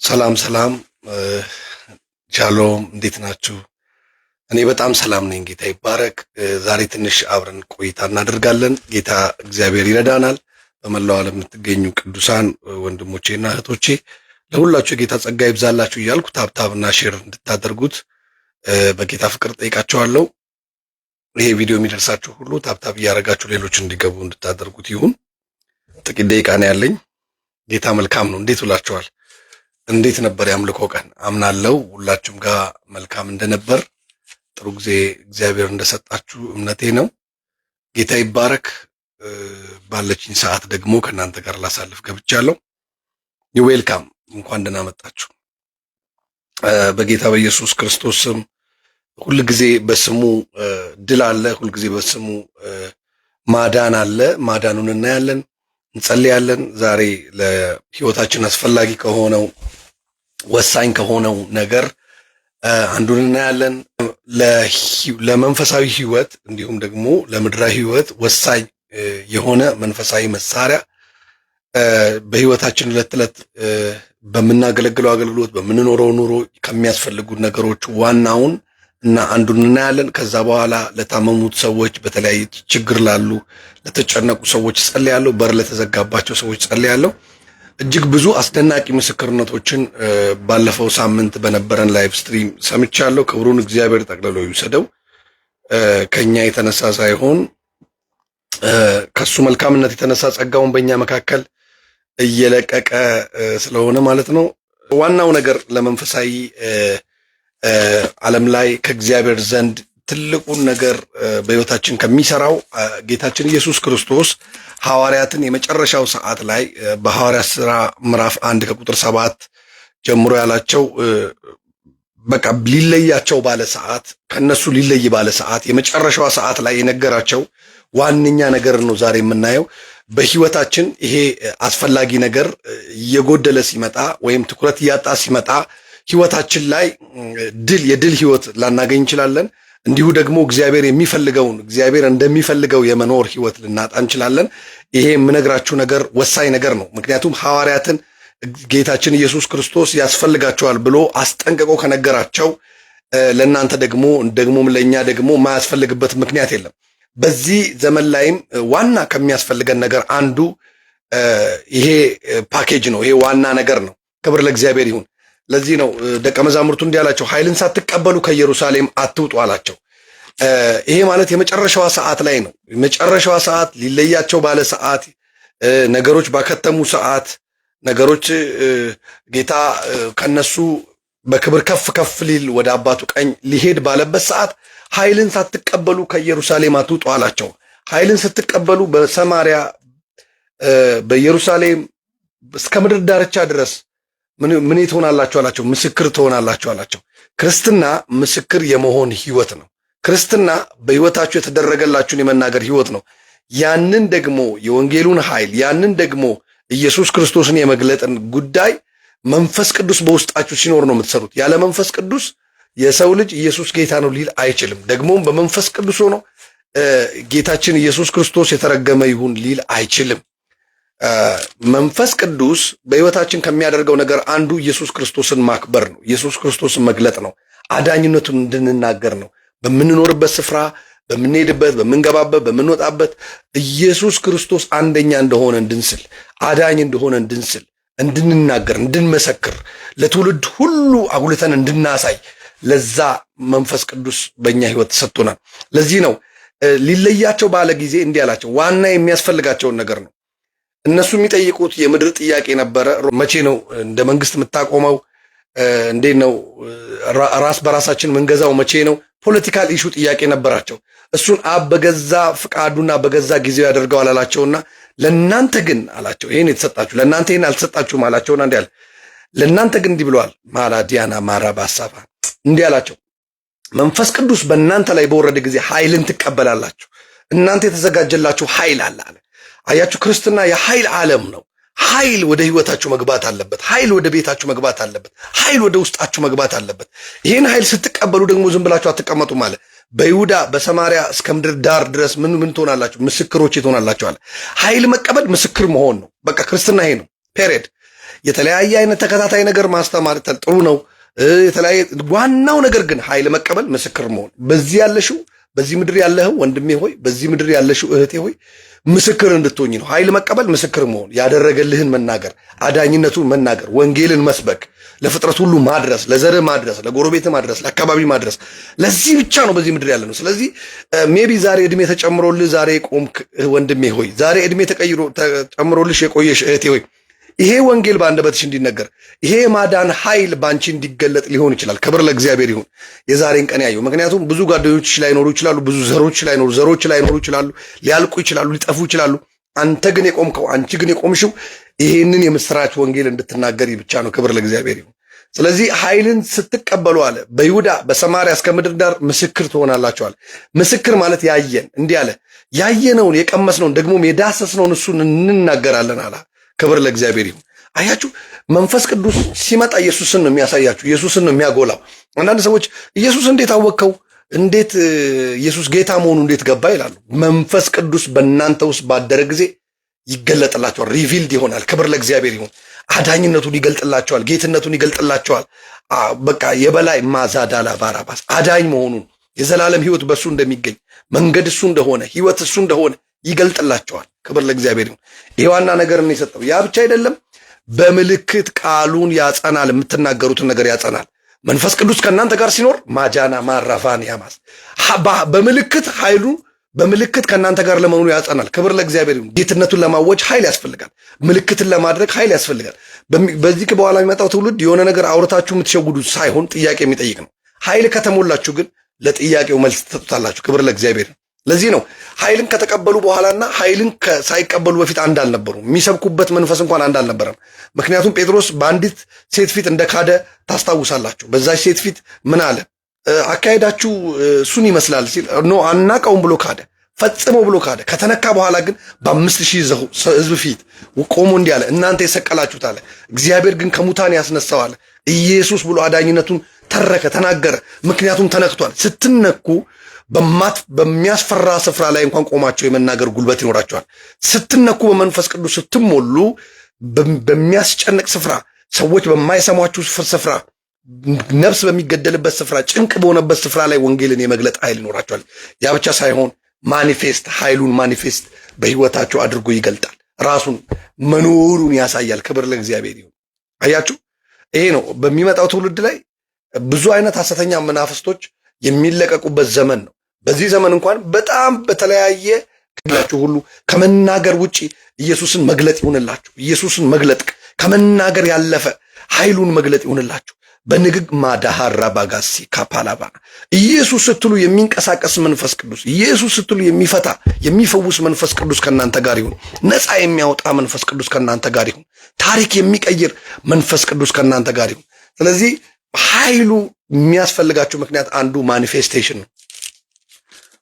ሰላም ሰላም፣ ሻሎም፣ እንዴት ናችሁ? እኔ በጣም ሰላም ነኝ። ጌታ ይባረክ። ዛሬ ትንሽ አብረን ቆይታ እናደርጋለን። ጌታ እግዚአብሔር ይረዳናል። በመላው ዓለም የምትገኙ ቅዱሳን ወንድሞቼና እህቶቼ ለሁላችሁ የጌታ ጸጋ ይብዛላችሁ እያልኩ tap tap ና share እንድታደርጉት በጌታ ፍቅር ጠይቃችኋለሁ። ይሄ ቪዲዮ የሚደርሳችሁ ሁሉ tap tap እያደረጋችሁ ሌሎች እንዲገቡ እንድታደርጉት ይሁን። ጥቂት ደቂቃ ነው ያለኝ። ጌታ መልካም ነው። እንዴት ውላችኋል? እንዴት ነበር የአምልኮ ቀን? አምናለው ሁላችሁም ጋር መልካም እንደነበር፣ ጥሩ ጊዜ እግዚአብሔር እንደሰጣችሁ እምነቴ ነው። ጌታ ይባረክ። ባለችኝ ሰዓት ደግሞ ከእናንተ ጋር ላሳልፍ ገብቻለሁ። Welcome፣ እንኳን ደህና መጣችሁ። በጌታ በኢየሱስ ክርስቶስ ስም ሁልጊዜ በስሙ ድል አለ። ሁልጊዜ በስሙ ማዳን አለ። ማዳኑን እናያለን፣ እንጸልያለን። ዛሬ ለሕይወታችን አስፈላጊ ከሆነው፣ ወሳኝ ከሆነው ነገር አንዱን እናያለን። ለመንፈሳዊ ሕይወት እንዲሁም ደግሞ ለምድራዊ ሕይወት ወሳኝ የሆነ መንፈሳዊ መሳሪያ፣ በሕይወታችን ዕለት ዕለት በምናገለግለው አገልግሎት፣ በምንኖረው ኑሮ ከሚያስፈልጉ ነገሮች ዋናውን እና አንዱን እናያለን። ከዛ በኋላ ለታመሙት ሰዎች፣ በተለያየ ችግር ላሉ፣ ለተጨነቁ ሰዎች ጸልያለሁ። በር ለተዘጋባቸው ሰዎች ጸልያለሁ። እጅግ ብዙ አስደናቂ ምስክርነቶችን ባለፈው ሳምንት በነበረን live stream ሰምቻለሁ። ክብሩን እግዚአብሔር ጠቅልሎ ይውሰደው። ከኛ የተነሳ ሳይሆን ከሱ መልካምነት የተነሳ ጸጋውን በእኛ መካከል እየለቀቀ ስለሆነ ማለት ነው። ዋናው ነገር ለመንፈሳዊ ዓለም ላይ ከእግዚአብሔር ዘንድ ትልቁን ነገር በሕይወታችን ከሚሰራው፣ ጌታችን ኢየሱስ ክርስቶስ ሐዋርያትን የመጨረሻው ሰዓት ላይ በሐዋርያት ሥራ ምዕራፍ 1 ከቁጥር 7 ጀምሮ ያላቸው፣ በቃ ሊለያቸው ባለ ሰዓት፣ ከነሱ ሊለይ ባለ ሰዓት፣ የመጨረሻዋ ሰዓት ላይ የነገራቸው ዋነኛ ነገር ነው ዛሬ የምናየው። በሕይወታችን ይሄ አስፈላጊ ነገር እየጎደለ ሲመጣ ወይም ትኩረት እያጣ ሲመጣ ሕይወታችን ላይ ድል የድል ሕይወት ላናገኝ እንችላለን። እንዲሁ ደግሞ እግዚአብሔር የሚፈልገውን፣ እግዚአብሔር እንደሚፈልገው የመኖር ሕይወት ልናጣ እንችላለን። ይሄ የምነግራችሁ ነገር ወሳኝ ነገር ነው። ምክንያቱም ሐዋርያትን ጌታችን ኢየሱስ ክርስቶስ ያስፈልጋቸዋል ብሎ አስጠንቅቆ ከነገራቸው ለእናንተ ደግሞ፣ ደግሞም ለእኛ ደግሞ የማያስፈልግበት ምክንያት የለም። በዚህ ዘመን ላይም ዋና ከሚያስፈልገን ነገር አንዱ ይሄ ፓኬጅ ነው። ይሄ ዋና ነገር ነው። ክብር ለእግዚአብሔር ይሁን። ለዚህ ነው ደቀ መዛሙርቱ እንዲህ አላቸው፣ ኃይልን ሳትቀበሉ ከኢየሩሳሌም አትውጡ አላቸው። ይሄ ማለት የመጨረሻዋ ሰዓት ላይ ነው። የመጨረሻዋ ሰዓት፣ ሊለያቸው ባለ ሰዓት፣ ነገሮች ባከተሙ ሰዓት፣ ነገሮች ጌታ ከነሱ በክብር ከፍ ከፍ ሊል ወደ አባቱ ቀኝ ሊሄድ ባለበት ሰዓት ኃይልን ሳትቀበሉ ከኢየሩሳሌም አትውጡ አላቸው። ኃይልን ስትቀበሉ በሰማሪያ፣ በኢየሩሳሌም፣ እስከ ምድር ዳርቻ ድረስ ምን ትሆናላችሁ አላቸው? ምስክር ትሆናላችሁ አላቸው። ክርስትና ምስክር የመሆን ህይወት ነው። ክርስትና በህይወታችሁ የተደረገላችሁን የመናገር ህይወት ነው። ያንን ደግሞ የወንጌሉን ኃይል፣ ያንን ደግሞ ኢየሱስ ክርስቶስን የመግለጥን ጉዳይ መንፈስ ቅዱስ በውስጣችሁ ሲኖር ነው የምትሰሩት። ያለ መንፈስ ቅዱስ የሰው ልጅ ኢየሱስ ጌታ ነው ሊል አይችልም። ደግሞም በመንፈስ ቅዱስ ሆኖ ጌታችን ኢየሱስ ክርስቶስ የተረገመ ይሁን ሊል አይችልም። መንፈስ ቅዱስ በህይወታችን ከሚያደርገው ነገር አንዱ ኢየሱስ ክርስቶስን ማክበር ነው። ኢየሱስ ክርስቶስን መግለጥ ነው። አዳኝነቱን እንድንናገር ነው። በምንኖርበት ስፍራ፣ በምንሄድበት፣ በምንገባበት፣ በምንወጣበት ኢየሱስ ክርስቶስ አንደኛ እንደሆነ እንድንስል፣ አዳኝ እንደሆነ እንድንስል፣ እንድንናገር፣ እንድንመሰክር፣ ለትውልድ ሁሉ አጉልተን እንድናሳይ ለዛ መንፈስ ቅዱስ በእኛ ህይወት ተሰጥቶናል። ለዚህ ነው ሊለያቸው ባለ ጊዜ እንዲህ አላቸው። ዋና የሚያስፈልጋቸውን ነገር ነው። እነሱ የሚጠይቁት የምድር ጥያቄ ነበረ። መቼ ነው እንደ መንግስት የምታቆመው? እንዴት ነው ራስ በራሳችን ምንገዛው? መቼ ነው? Political issue ጥያቄ ነበራቸው። እሱን አብ በገዛ ፍቃዱና በገዛ ጊዜው ያደርገዋል አላቸውና ለእናንተ ግን አላቸው፣ ይህን የተሰጣችሁ፣ ለእናንተ ይህን አልተሰጣችሁም አላቸውና እንዲህ አለ። ለእናንተ ግን እንዲህ ብለዋል። ማራ ዲያና ማራ ባሳፋ እንዲህ አላቸው፣ መንፈስ ቅዱስ በእናንተ ላይ በወረደ ጊዜ ኃይልን ትቀበላላችሁ። እናንተ የተዘጋጀላችሁ ኃይል አለ አለ። አያችሁ፣ ክርስትና የኃይል ዓለም ነው። ኃይል ወደ ህይወታችሁ መግባት አለበት። ኃይል ወደ ቤታችሁ መግባት አለበት። ኃይል ወደ ውስጣችሁ መግባት አለበት። ይህን ኃይል ስትቀበሉ ደግሞ ዝም ብላችሁ አትቀመጡም አለ። በይሁዳ፣ በሰማሪያ፣ እስከ ምድር ዳር ድረስ ምን ምን ትሆናላችሁ? ምስክሮች ትሆናላችሁ አለ። ኃይል መቀበል ምስክር መሆን ነው። በቃ ክርስትና ይሄ ነው። Period። የተለያየ አይነት ተከታታይ ነገር ማስተማር ጥሩ ነው። የተለያየ ዋናው ነገር ግን ኃይል መቀበል፣ ምስክር መሆን። በዚህ ያለሽው፣ በዚህ ምድር ያለኸው ወንድሜ ሆይ፣ በዚህ ምድር ያለሽው እህቴ ሆይ፣ ምስክር እንድትሆኝ ነው። ኃይል መቀበል፣ ምስክር መሆን፣ ያደረገልህን መናገር፣ አዳኝነቱን መናገር፣ ወንጌልን መስበክ፣ ለፍጥረት ሁሉ ማድረስ፣ ለዘርህ ማድረስ፣ ለጎረቤት ማድረስ፣ ለአካባቢ ማድረስ። ለዚህ ብቻ ነው በዚህ ምድር ያለ ነው። ስለዚህ maybe ዛሬ እድሜ ተጨምሮልህ ዛሬ ቆምክ ወንድሜ ሆይ፣ ዛሬ እድሜ ተቀይሮ ተጨምሮልሽ የቆየሽ እህቴ ሆይ፣ ይሄ ወንጌል በአንደበትሽ እንዲነገር፣ ይሄ የማዳን ኃይል ባንቺ እንዲገለጥ ሊሆን ይችላል። ክብር ለእግዚአብሔር ይሁን። የዛሬን ቀን ያየው። ምክንያቱም ብዙ ጓደኞች ላይኖሩ ይችላሉ፣ ብዙ ዘሮች ላይኖሩ ይችላሉ፣ ሊያልቁ ይችላሉ፣ ሊጠፉ ይችላሉ። አንተ ግን የቆምከው፣ አንቺ ግን የቆምሽው ይሄንን የምስራች ወንጌል እንድትናገሪ ብቻ ነው። ክብር ለእግዚአብሔር ይሁን። ስለዚህ ኃይልን ስትቀበሉ አለ፣ በይሁዳ፣ በሰማርያ፣ እስከ ምድር ዳር ምስክር ትሆናላችሁ አለ። ምስክር ማለት ያየን፣ እንዲህ አለ፣ ያየነውን፣ የቀመስነውን፣ ደግሞም የዳሰስነውን እሱን እንናገራለን አለ። ክብር ለእግዚአብሔር ይሁን። አያችሁ፣ መንፈስ ቅዱስ ሲመጣ ኢየሱስን ነው የሚያሳያችሁ፣ ኢየሱስን ነው የሚያጎላው። አንዳንድ ሰዎች ኢየሱስ እንዴት አወቅከው? እንዴት ኢየሱስ ጌታ መሆኑ እንዴት ገባ ይላሉ። መንፈስ ቅዱስ በእናንተ ውስጥ ባደረ ጊዜ ይገለጥላቸዋል፣ revealed ይሆናል። ክብር ለእግዚአብሔር ይሁን። አዳኝነቱን ይገልጥላቸዋል፣ ጌትነቱን ይገልጥላቸዋል። በቃ የበላይ ማዛዳላ ባራባስ አዳኝ መሆኑን፣ የዘላለም ሕይወት በእሱ እንደሚገኝ፣ መንገድ እሱ እንደሆነ፣ ሕይወት እሱ እንደሆነ ይገልጥላቸዋል። ክብር ለእግዚአብሔር ይሁን። ይሄ ዋና ነገር ነው የሰጠው። ያ ብቻ አይደለም፣ በምልክት ቃሉን ያጸናል። የምትናገሩትን ነገር ያጸናል። መንፈስ ቅዱስ ከእናንተ ጋር ሲኖር ማጃና ማራፋን ያማስ በምልክት ኃይሉ በምልክት ከእናንተ ጋር ለመሆኑ ያጸናል። ክብር ለእግዚአብሔር ይሁን። ጌትነቱን ለማወጅ ኃይል ያስፈልጋል። ምልክትን ለማድረግ ኃይል ያስፈልጋል። በዚህ በኋላ የሚመጣው ትውልድ የሆነ ነገር አውርታችሁ የምትሸውዱት ሳይሆን ጥያቄ የሚጠይቅ ነው። ኃይል ከተሞላችሁ ግን ለጥያቄው መልስ ትሰጡታላችሁ። ክብር ለእግዚአብሔር ይሁን። ለዚህ ነው ኃይልን ከተቀበሉ በኋላና ኃይልን ሳይቀበሉ በፊት አንድ አልነበሩም። የሚሰብኩበት መንፈስ እንኳን አንድ አልነበረም። ምክንያቱም ጴጥሮስ በአንዲት ሴት ፊት እንደካደ ታስታውሳላችሁ። በዛች ሴት ፊት ምን አለ? አካሄዳችሁ እሱን ይመስላል ሲል no አናቀውም ብሎ ካደ። ፈጽሞ ብሎ ካደ። ከተነካ በኋላ ግን በ5,000 ሕዝብ ፊት ቆሞ እንዲህ አለ፣ እናንተ የሰቀላችሁት አለ፣ እግዚአብሔር ግን ከሙታን ያስነሳው አለ፣ ኢየሱስ ብሎ አዳኝነቱን ተረከ፣ ተናገረ። ምክንያቱም ተነክቷል። ስትነኩ በሚያስፈራ ስፍራ ላይ እንኳን ቆማቸው የመናገር ጉልበት ይኖራቸዋል። ስትነኩ፣ በመንፈስ ቅዱስ ስትሞሉ፣ በሚያስጨንቅ ስፍራ፣ ሰዎች በማይሰሟችሁ ስፍራ፣ ነፍስ በሚገደልበት ስፍራ፣ ጭንቅ በሆነበት ስፍራ ላይ ወንጌልን የመግለጥ ኃይል ይኖራቸዋል። ያ ብቻ ሳይሆን manifest ኃይሉን manifest በህይወታቸው አድርጎ ይገልጣል። ራሱን መኖሩን ያሳያል። ክብር ለእግዚአብሔር ይሁን። አያችሁ፣ ይሄ ነው። በሚመጣው ትውልድ ላይ ብዙ አይነት ሐሰተኛ መናፍስቶች የሚለቀቁበት ዘመን ነው። በዚህ ዘመን እንኳን በጣም በተለያየ ክላችሁ ሁሉ ከመናገር ውጪ ኢየሱስን መግለጥ ይሁንላችሁ። ኢየሱስን መግለጥ፣ ከመናገር ያለፈ ኃይሉን መግለጥ ይሁንላችሁ። በንግግ ማዳሃራ ባጋሲ ካፓላባ ኢየሱስ ስትሉ የሚንቀሳቀስ መንፈስ ቅዱስ፣ ኢየሱስ ስትሉ የሚፈታ፣ የሚፈውስ መንፈስ ቅዱስ ከእናንተ ጋር ይሁን። ነፃ የሚያወጣ መንፈስ ቅዱስ ከእናንተ ጋር ይሁን። ታሪክ የሚቀይር መንፈስ ቅዱስ ከእናንተ ጋር ይሁን። ስለዚህ ኃይሉ የሚያስፈልጋችሁ ምክንያት አንዱ manifestation ነው።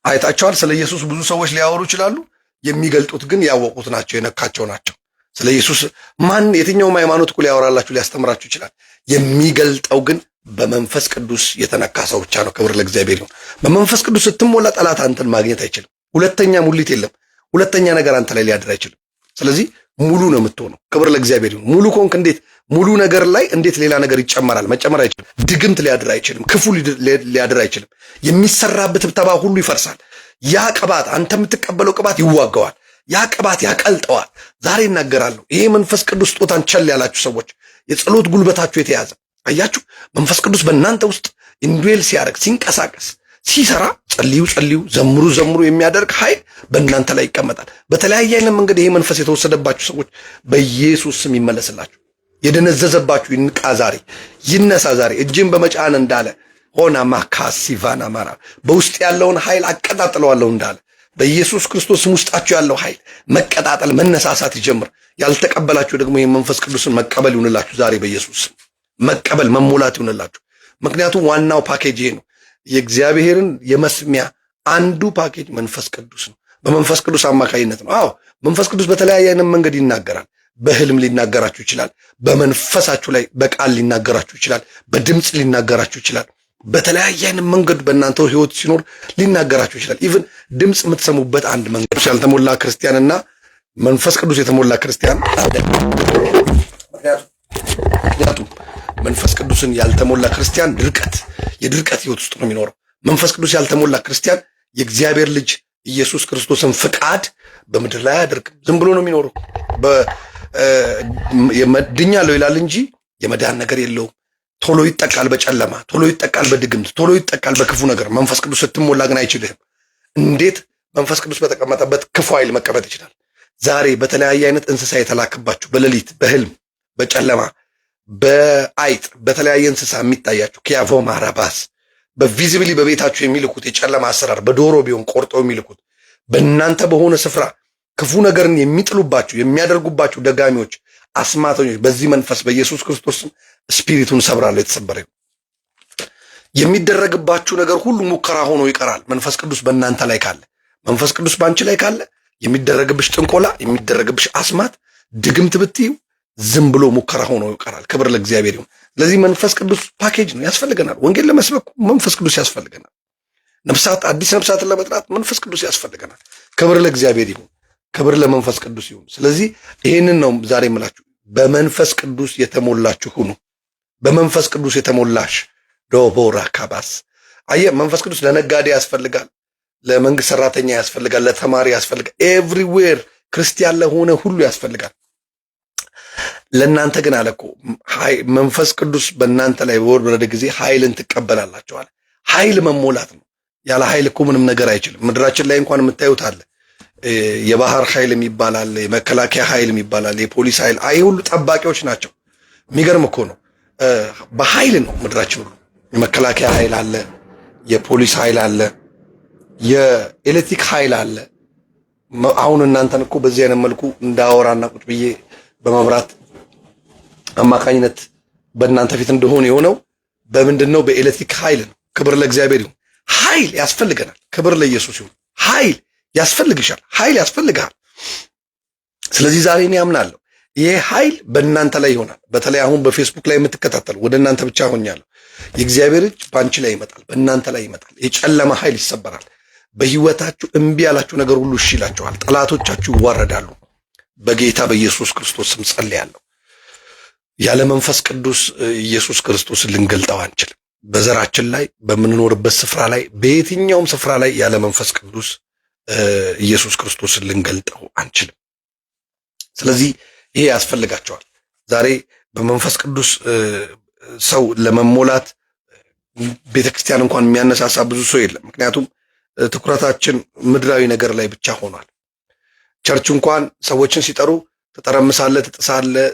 አይታቸዋል። ስለ ኢየሱስ ብዙ ሰዎች ሊያወሩ ይችላሉ። የሚገልጡት ግን ያወቁት ናቸው፣ የነካቸው ናቸው። ስለ ኢየሱስ ማን የትኛውም ሃይማኖት እኮ ሊያወራላችሁ፣ ሊያስተምራችሁ ይችላል። የሚገልጠው ግን በመንፈስ ቅዱስ የተነካ ሰው ብቻ ነው። ክብር ለእግዚአብሔር ይሁን። በመንፈስ ቅዱስ ስትሞላ ጠላት አንተን ማግኘት አይችልም። ሁለተኛ ሙሊት የለም። ሁለተኛ ነገር አንተ ላይ ሊያድር አይችልም። ስለዚህ ሙሉ ነው የምትሆነው። ክብር ለእግዚአብሔር ይሁን። ሙሉ ከሆንክ እንዴት ሙሉ ነገር ላይ እንዴት ሌላ ነገር ይጨመራል? መጨመር አይችልም። ድግምት ሊያድር አይችልም። ክፉ ሊያድር አይችልም። የሚሰራበት ትብተባ ሁሉ ይፈርሳል። ያ ቅባት፣ አንተ የምትቀበለው ቅባት ይዋጋዋል። ያ ቅባት ያቀልጠዋል። ዛሬ እናገራለሁ። ይሄ መንፈስ ቅዱስ ስጦታን ቸል ያላችሁ ሰዎች፣ የጸሎት ጉልበታችሁ የተያዘ፣ አያችሁ፣ መንፈስ ቅዱስ በእናንተ ውስጥ indwell ሲያደርግ፣ ሲንቀሳቀስ፣ ሲሰራ፣ ጸልዩ ጸልዩ፣ ዘምሩ ዘምሩ የሚያደርግ ኃይል በእናንተ ላይ ይቀመጣል። በተለያየ አይነት መንገድ ይሄ መንፈስ የተወሰደባችሁ ሰዎች በኢየሱስ ስም ይመለስላችሁ። የደነዘዘባችሁ ይንቃ ዛሬ፣ ይነሳ ዛሬ። እጅን በመጫን እንዳለ ሆና ማካሲቫና ማራ በውስጥ ያለውን ኃይል አቀጣጥለዋለሁ እንዳለ በኢየሱስ ክርስቶስ ስም ውስጣችሁ ያለው ኃይል መቀጣጠል፣ መነሳሳት ይጀምር። ያልተቀበላችሁ ደግሞ ይህን መንፈስ ቅዱስን መቀበል ይሁንላችሁ ዛሬ፣ በኢየሱስ ስም መቀበል፣ መሞላት ይሁንላችሁ። ምክንያቱም ዋናው ፓኬጅ ይሄ ነው። የእግዚአብሔርን የመስሚያ አንዱ ፓኬጅ መንፈስ ቅዱስ ነው። በመንፈስ ቅዱስ አማካኝነት ነው። አዎ፣ መንፈስ ቅዱስ በተለያየ አይነት መንገድ ይናገራል። በህልም ሊናገራችሁ ይችላል። በመንፈሳችሁ ላይ በቃል ሊናገራችሁ ይችላል። በድምፅ ሊናገራችሁ ይችላል። በተለያየ አይነት መንገድ በእናንተ ህይወት ሲኖር ሊናገራችሁ ይችላል። Even ድምፅ የምትሰሙበት አንድ መንገድ ያልተሞላ ክርስቲያንና መንፈስ ቅዱስ የተሞላ ክርስቲያን አንድ። ምክንያቱም ምክንያቱም መንፈስ ቅዱስን ያልተሞላ ክርስቲያን ድርቀት፣ የድርቀት ህይወት ውስጥ ነው የሚኖረው። መንፈስ ቅዱስ ያልተሞላ ክርስቲያን የእግዚአብሔር ልጅ ኢየሱስ ክርስቶስን ፍቃድ በምድር ላይ አያደርግም። ዝም ብሎ ነው የሚኖረው። ድኛለሁ ይላል እንጂ የመዳን ነገር የለውም። ቶሎ ይጠቃል በጨለማ፣ ቶሎ ይጠቃል በድግምት፣ ቶሎ ይጠቃል በክፉ ነገር። መንፈስ ቅዱስ ስትሞላ ግን አይችልህም። እንዴት መንፈስ ቅዱስ በተቀመጠበት ክፉ ኃይል መቀመጥ ይችላል? ዛሬ በተለያየ አይነት እንስሳ የተላከባችሁ፣ በሌሊት፣ በህልም፣ በጨለማ፣ በአይጥ፣ በተለያየ እንስሳ የሚታያችሁ፣ ኪያቮ ማራባስ፣ በ visibly በቤታችሁ የሚልኩት የጨለማ አሰራር፣ በዶሮ ቢሆን ቆርጠው የሚልኩት፣ በእናንተ በሆነ ስፍራ ክፉ ነገርን የሚጥሉባችሁ፣ የሚያደርጉባችሁ ደጋሚዎች፣ አስማተኞች፣ በዚህ መንፈስ በኢየሱስ ክርስቶስ spirit ኡን ሰብራለሁ። የተሰበረ የሚደረግባችሁ ነገር ሁሉ ሙከራ ሆኖ ይቀራል። መንፈስ ቅዱስ በእናንተ ላይ ካለ፣ መንፈስ ቅዱስ በአንቺ ላይ ካለ፣ የሚደረግብሽ ጥንቆላ፣ የሚደረግብሽ አስማት፣ ድግምት ብትዩ ዝም ብሎ ሙከራ ሆኖ ይቀራል። ክብር ለእግዚአብሔር ይሁን። ስለዚህ መንፈስ ቅዱስ ፓኬጅ ነው፣ ያስፈልገናል። ወንጌል ለመስበክ መንፈስ ቅዱስ ያስፈልገናል። ነፍሳት፣ አዲስ ነፍሳትን ለመጥራት መንፈስ ቅዱስ ያስፈልገናል። ክብር ለእግዚአብሔር ይሁን። ክብር ለመንፈስ ቅዱስ ይሁን። ስለዚህ ይህንን ነው ዛሬ የምላችሁ፣ በመንፈስ ቅዱስ የተሞላችሁ ሁኑ። በመንፈስ ቅዱስ የተሞላሽ ዶቦራ ካባስ። አየ፣ መንፈስ ቅዱስ ለነጋዴ ያስፈልጋል፣ ለመንግስት ሰራተኛ ያስፈልጋል፣ ለተማሪ ያስፈልጋል። Everywhere ክርስቲያን ለሆነ ሁሉ ያስፈልጋል። ለእናንተ ግን አለ እኮ፣ መንፈስ ቅዱስ በእናንተ ላይ በወረደ ጊዜ ኃይልን ትቀበላላችሁ አለ። ኃይል መሞላት ነው። ያለ ኃይል እኮ ምንም ነገር አይችልም። ምድራችን ላይ እንኳን የምታዩት አለ። የባህር ኃይል የሚባል አለ፣ የመከላከያ ኃይል የሚባል አለ፣ የፖሊስ ኃይል። አይ ሁሉ ጠባቂዎች ናቸው። የሚገርም እኮ ነው። በኃይል ነው ምድራችን ሁሉ። የመከላከያ ኃይል አለ፣ የፖሊስ ኃይል አለ፣ የኤሌክትሪክ ኃይል አለ። አሁን እናንተን እኮ በዚህ አይነት መልኩ እንዳወራና ቁጭ ብዬ በመብራት አማካኝነት በእናንተ ፊት እንደሆነ የሆነው በምንድን ነው? በኤሌክትሪክ ኃይል ነው። ክብር ለእግዚአብሔር ይሁን። ኃይል ያስፈልገናል። ክብር ለኢየሱስ ይሁን። ኃይል ያስፈልግሻል። ኃይል ያስፈልግሃል። ስለዚህ ዛሬ እኔ አምናለሁ ይሄ ኃይል በእናንተ ላይ ይሆናል። በተለይ አሁን በፌስቡክ ላይ የምትከታተሉ፣ ወደ እናንተ ብቻ ሆኛለሁ። የእግዚአብሔር እጅ በአንቺ ላይ ይመጣል፣ በእናንተ ላይ ይመጣል። የጨለማ ኃይል ይሰበራል። በህይወታችሁ እምቢ ያላችሁ ነገር ሁሉ እሺ ይላችኋል። ጠላቶቻችሁ ይዋረዳሉ። በጌታ በኢየሱስ ክርስቶስ ስም ጸልያለሁ። ያለ መንፈስ ቅዱስ ኢየሱስ ክርስቶስን ልንገልጠው አንችልም። በዘራችን ላይ፣ በምንኖርበት ስፍራ ላይ፣ በየትኛውም ስፍራ ላይ ያለ መንፈስ ቅዱስ ኢየሱስ ክርስቶስን ልንገልጠው አንችልም። ስለዚህ ይሄ ያስፈልጋቸዋል። ዛሬ በመንፈስ ቅዱስ ሰው ለመሞላት ቤተክርስቲያን እንኳን የሚያነሳሳ ብዙ ሰው የለም። ምክንያቱም ትኩረታችን ምድራዊ ነገር ላይ ብቻ ሆኗል። Church እንኳን ሰዎችን ሲጠሩ ትጠረምሳለህ፣ ትጥሳለህ።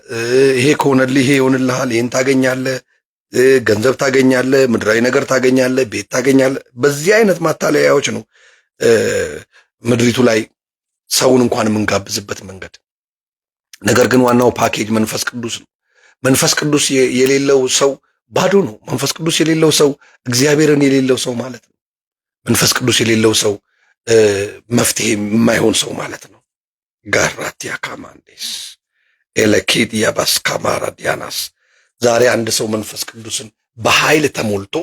ይሄ ከሆነልህ ይሄ ይሆንልሃል፣ ይሄን ታገኛለህ፣ ገንዘብ ታገኛለህ፣ ምድራዊ ነገር ታገኛለህ፣ ቤት ታገኛለህ። በዚህ አይነት ማታለያዎች ነው ምድሪቱ ላይ ሰውን እንኳን የምንጋብዝበት መንገድ። ነገር ግን ዋናው ፓኬጅ መንፈስ ቅዱስ ነው። መንፈስ ቅዱስ የሌለው ሰው ባዶ ነው። መንፈስ ቅዱስ የሌለው ሰው እግዚአብሔርን የሌለው ሰው ማለት ነው። መንፈስ ቅዱስ የሌለው ሰው መፍትሄ የማይሆን ሰው ማለት ነው። ጋራቲያ ካማንዴስ ኤለኬዲያ ባስካማራ ዲያናስ። ዛሬ አንድ ሰው መንፈስ ቅዱስን በኃይል ተሞልቶ፣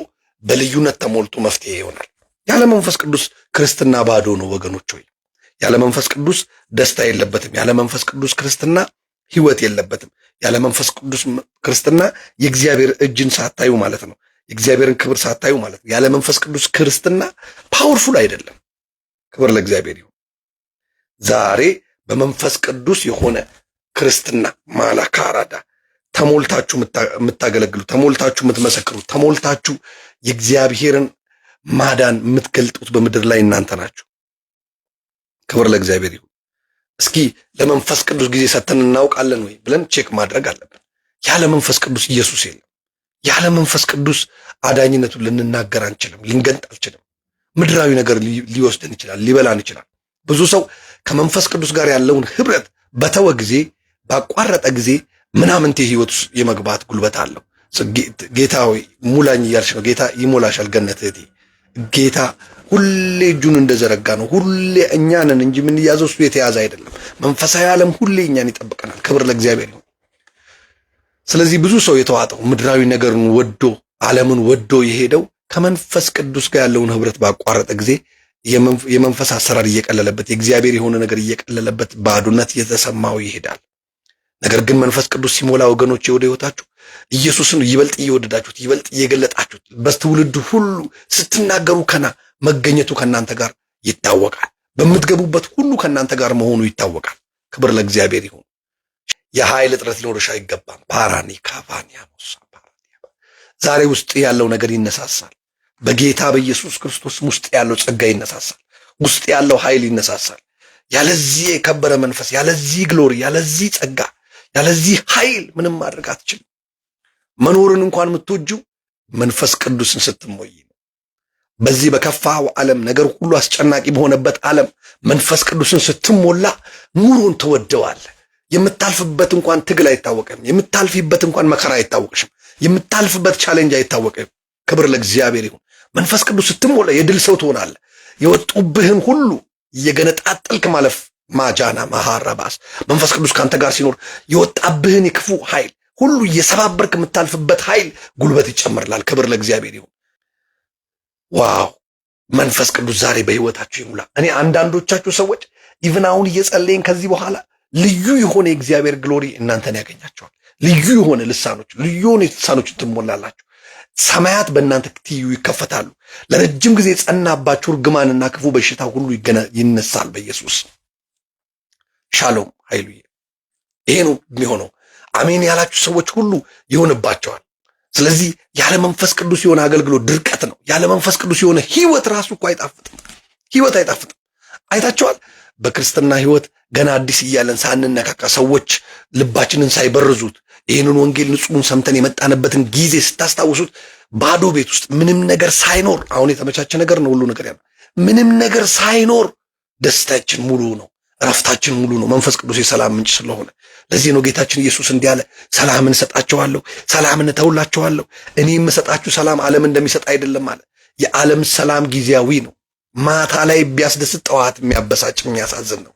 በልዩነት ተሞልቶ መፍትሄ ይሆናል። ያለ መንፈስ ቅዱስ ክርስትና ባዶ ነው ወገኖች ሆይ። ያለ መንፈስ ቅዱስ ደስታ የለበትም። ያለ መንፈስ ቅዱስ ክርስትና ህይወት የለበትም። ያለ መንፈስ ቅዱስ ክርስትና የእግዚአብሔር እጅን ሳታዩ ማለት ነው። የእግዚአብሔርን ክብር ሳታዩ ማለት ነው። ያለ መንፈስ ቅዱስ ክርስትና powerful አይደለም። ክብር ለእግዚአብሔር ይሁን። ዛሬ በመንፈስ ቅዱስ የሆነ ክርስትና ማላካራዳ ተሞልታችሁ የምታገለግሉ፣ ተሞልታችሁ የምትመሰክሩ፣ ተሞልታችሁ የእግዚአብሔርን ማዳን የምትገልጡት በምድር ላይ እናንተ ናችሁ። ክብር ለእግዚአብሔር ይሁን። እስኪ ለመንፈስ ቅዱስ ጊዜ ሰጥተን እናውቃለን ወይ ብለን check ማድረግ አለብን። ያለ መንፈስ ቅዱስ ኢየሱስ የለም። ያለ መንፈስ ቅዱስ አዳኝነቱን ልንናገር አንችልም፣ ልንገልጥ አንችልም። ምድራዊ ነገር ሊወስደን ይችላል፣ ሊበላን ይችላል። ብዙ ሰው ከመንፈስ ቅዱስ ጋር ያለውን ህብረት በተወ ጊዜ፣ ባቋረጠ ጊዜ ምናምንቴ ህይወት ውስጥ የመግባት ጉልበት አለው። ጌታ ሆይ ሙላኝ እያልሽ ነው። ጌታ ይሞላሻል። ገነት እህቴ፣ ጌታ ሁሌ እጁን እንደዘረጋ ነው። ሁሌ እኛንን እንጂ የምንያዘው እሱ የተያዘ አይደለም። መንፈሳዊ ዓለም ሁሌ እኛን ይጠብቀናል። ክብር ለእግዚአብሔር ይሁን። ስለዚህ ብዙ ሰው የተዋጠው፣ ምድራዊ ነገርን ወዶ፣ ዓለምን ወዶ የሄደው ከመንፈስ ቅዱስ ጋር ያለውን ህብረት ባቋረጠ ጊዜ የመንፈስ አሰራር እየቀለለበት፣ የእግዚአብሔር የሆነ ነገር እየቀለለበት፣ ባዶነት እየተሰማው ይሄዳል። ነገር ግን መንፈስ ቅዱስ ሲሞላ ወገኖች ወደ ህይወታችሁ ኢየሱስን ይበልጥ እየወደዳችሁት፣ ይበልጥ እየገለጣችሁት፣ በትውልድ ሁሉ ስትናገሩ ከና መገኘቱ ከእናንተ ጋር ይታወቃል። በምትገቡበት ሁሉ ከእናንተ ጋር መሆኑ ይታወቃል። ክብር ለእግዚአብሔር ይሁን። የኃይል እጥረት ሊኖርሽ አይገባም። ፓራኒ ካቫኒያሞሳ ዛሬ ውስጥ ያለው ነገር ይነሳሳል። በጌታ በኢየሱስ ክርስቶስ ውስጥ ያለው ጸጋ ይነሳሳል። ውስጥ ያለው ኃይል ይነሳሳል። ያለዚህ የከበረ መንፈስ፣ ያለዚህ glory፣ ያለዚህ ጸጋ፣ ያለዚህ ኃይል ምንም ማድረግ አትችልም። መኖርን እንኳን የምትወጂው መንፈስ ቅዱስን ስትሞይ ነው። በዚህ በከፋው ዓለም፣ ነገር ሁሉ አስጨናቂ በሆነበት ዓለም መንፈስ ቅዱስን ስትሞላ ኑሮን ትወደዋለህ። የምታልፍበት እንኳን ትግል አይታወቅም። የምታልፊበት እንኳን መከራ አይታወቅሽም። የምታልፍበት challenge አይታወቅም። ክብር ለእግዚአብሔር ይሁን። መንፈስ ቅዱስ ስትሞላ የድል ሰው ትሆናለህ። የወጡብህን ሁሉ እየገነጣጠልክ ማለፍ ማጃና ማሃራባስ መንፈስ ቅዱስ ከአንተ ጋር ሲኖር የወጣብህን የክፉ ኃይል ሁሉ እየሰባበርክ የምታልፍበት ኃይል ጉልበት ይጨምርላል። ክብር ለእግዚአብሔር ይሁን። Wow! መንፈስ ቅዱስ ዛሬ በህይወታችሁ ይሙላ። እኔ አንዳንዶቻችሁ ሰዎች even አሁን እየጸለይን ከዚህ በኋላ ልዩ የሆነ የእግዚአብሔር glory እናንተን ያገኛቸዋል። ልዩ የሆነ ልሳኖች፣ ልዩ የሆነ ልሳኖች ትሞላላችሁ። ሰማያት በእናንተ ትይዩ ይከፈታሉ። ለረጅም ጊዜ የጸናባችሁ እርግማንና ክፉ በሽታ ሁሉ ይነሳል በኢየሱስ። ሻሎም ኃይሉዬ። ይሄ ነው የሚሆነው። አሜን ያላችሁ ሰዎች ሁሉ ይሆንባቸዋል። ስለዚህ ያለ መንፈስ ቅዱስ የሆነ አገልግሎት ድርቀት ነው። ያለ መንፈስ ቅዱስ የሆነ ህይወት ራሱ እኮ አይጣፍጥም። ህይወት አይጣፍጥም። አይታቸዋል። በክርስትና ህይወት ገና አዲስ እያለን ሳንነካካ፣ ሰዎች ልባችንን ሳይበርዙት፣ ይህንን ወንጌል ንጹሑን ሰምተን የመጣንበትን ጊዜ ስታስታውሱት ባዶ ቤት ውስጥ ምንም ነገር ሳይኖር፣ አሁን የተመቻቸ ነገር ነው ሁሉ ነገር ያለው፣ ምንም ነገር ሳይኖር ደስታችን ሙሉ ነው፣ እረፍታችን ሙሉ ነው። መንፈስ ቅዱስ የሰላም ምንጭ ስለሆነ ለዚህ ነው ጌታችን ኢየሱስ እንዲህ አለ፣ ሰላምን እሰጣችኋለሁ፣ ሰላምን እተውላችኋለሁ። እኔ የምሰጣችሁ ሰላም ዓለም እንደሚሰጥ አይደለም አለ። የዓለም ሰላም ጊዜያዊ ነው። ማታ ላይ ቢያስደስት ጠዋት የሚያበሳጭ፣ የሚያሳዝን ነው።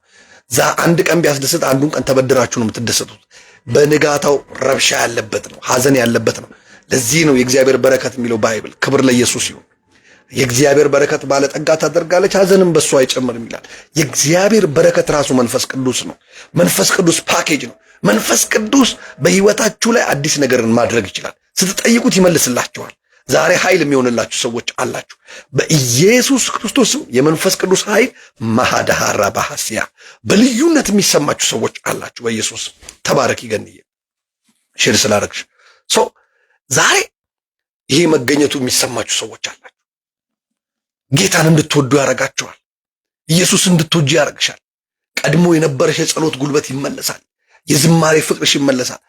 አንድ ቀን ቢያስደስት አንዱን ቀን ተበድራችሁ ነው የምትደሰቱት። በንጋታው ረብሻ ያለበት ነው፣ ሐዘን ያለበት ነው። ለዚህ ነው የእግዚአብሔር በረከት የሚለው Bible። ክብር ለኢየሱስ ይሁን። የእግዚአብሔር በረከት ባለጠጋ ታደርጋለች፣ ሐዘንም በሱ አይጨምርም ይላል። የእግዚአብሔር በረከት ራሱ መንፈስ ቅዱስ ነው። መንፈስ ቅዱስ ፓኬጅ ነው። መንፈስ ቅዱስ በሕይወታችሁ ላይ አዲስ ነገርን ማድረግ ይችላል። ስትጠይቁት ይመልስላችኋል። ዛሬ ኃይል የሚሆንላችሁ ሰዎች አላችሁ። በኢየሱስ ክርስቶስም የመንፈስ ቅዱስ ኃይል ማሃዳሃራ ባሐሲያ በልዩነት የሚሰማችሁ ሰዎች አላችሁ። በኢየሱስ ተባረክ። ይገንዬ share ስላረግሽ ሰው ዛሬ ይሄ መገኘቱ የሚሰማችሁ ሰዎች አላችሁ። ጌታን እንድትወዱ ያደርጋችኋል። ኢየሱስ እንድትወጂ ያደርግሻል። ቀድሞ የነበረሽ የጸሎት ጉልበት ይመለሳል። የዝማሬ ፍቅርሽ ይመለሳል።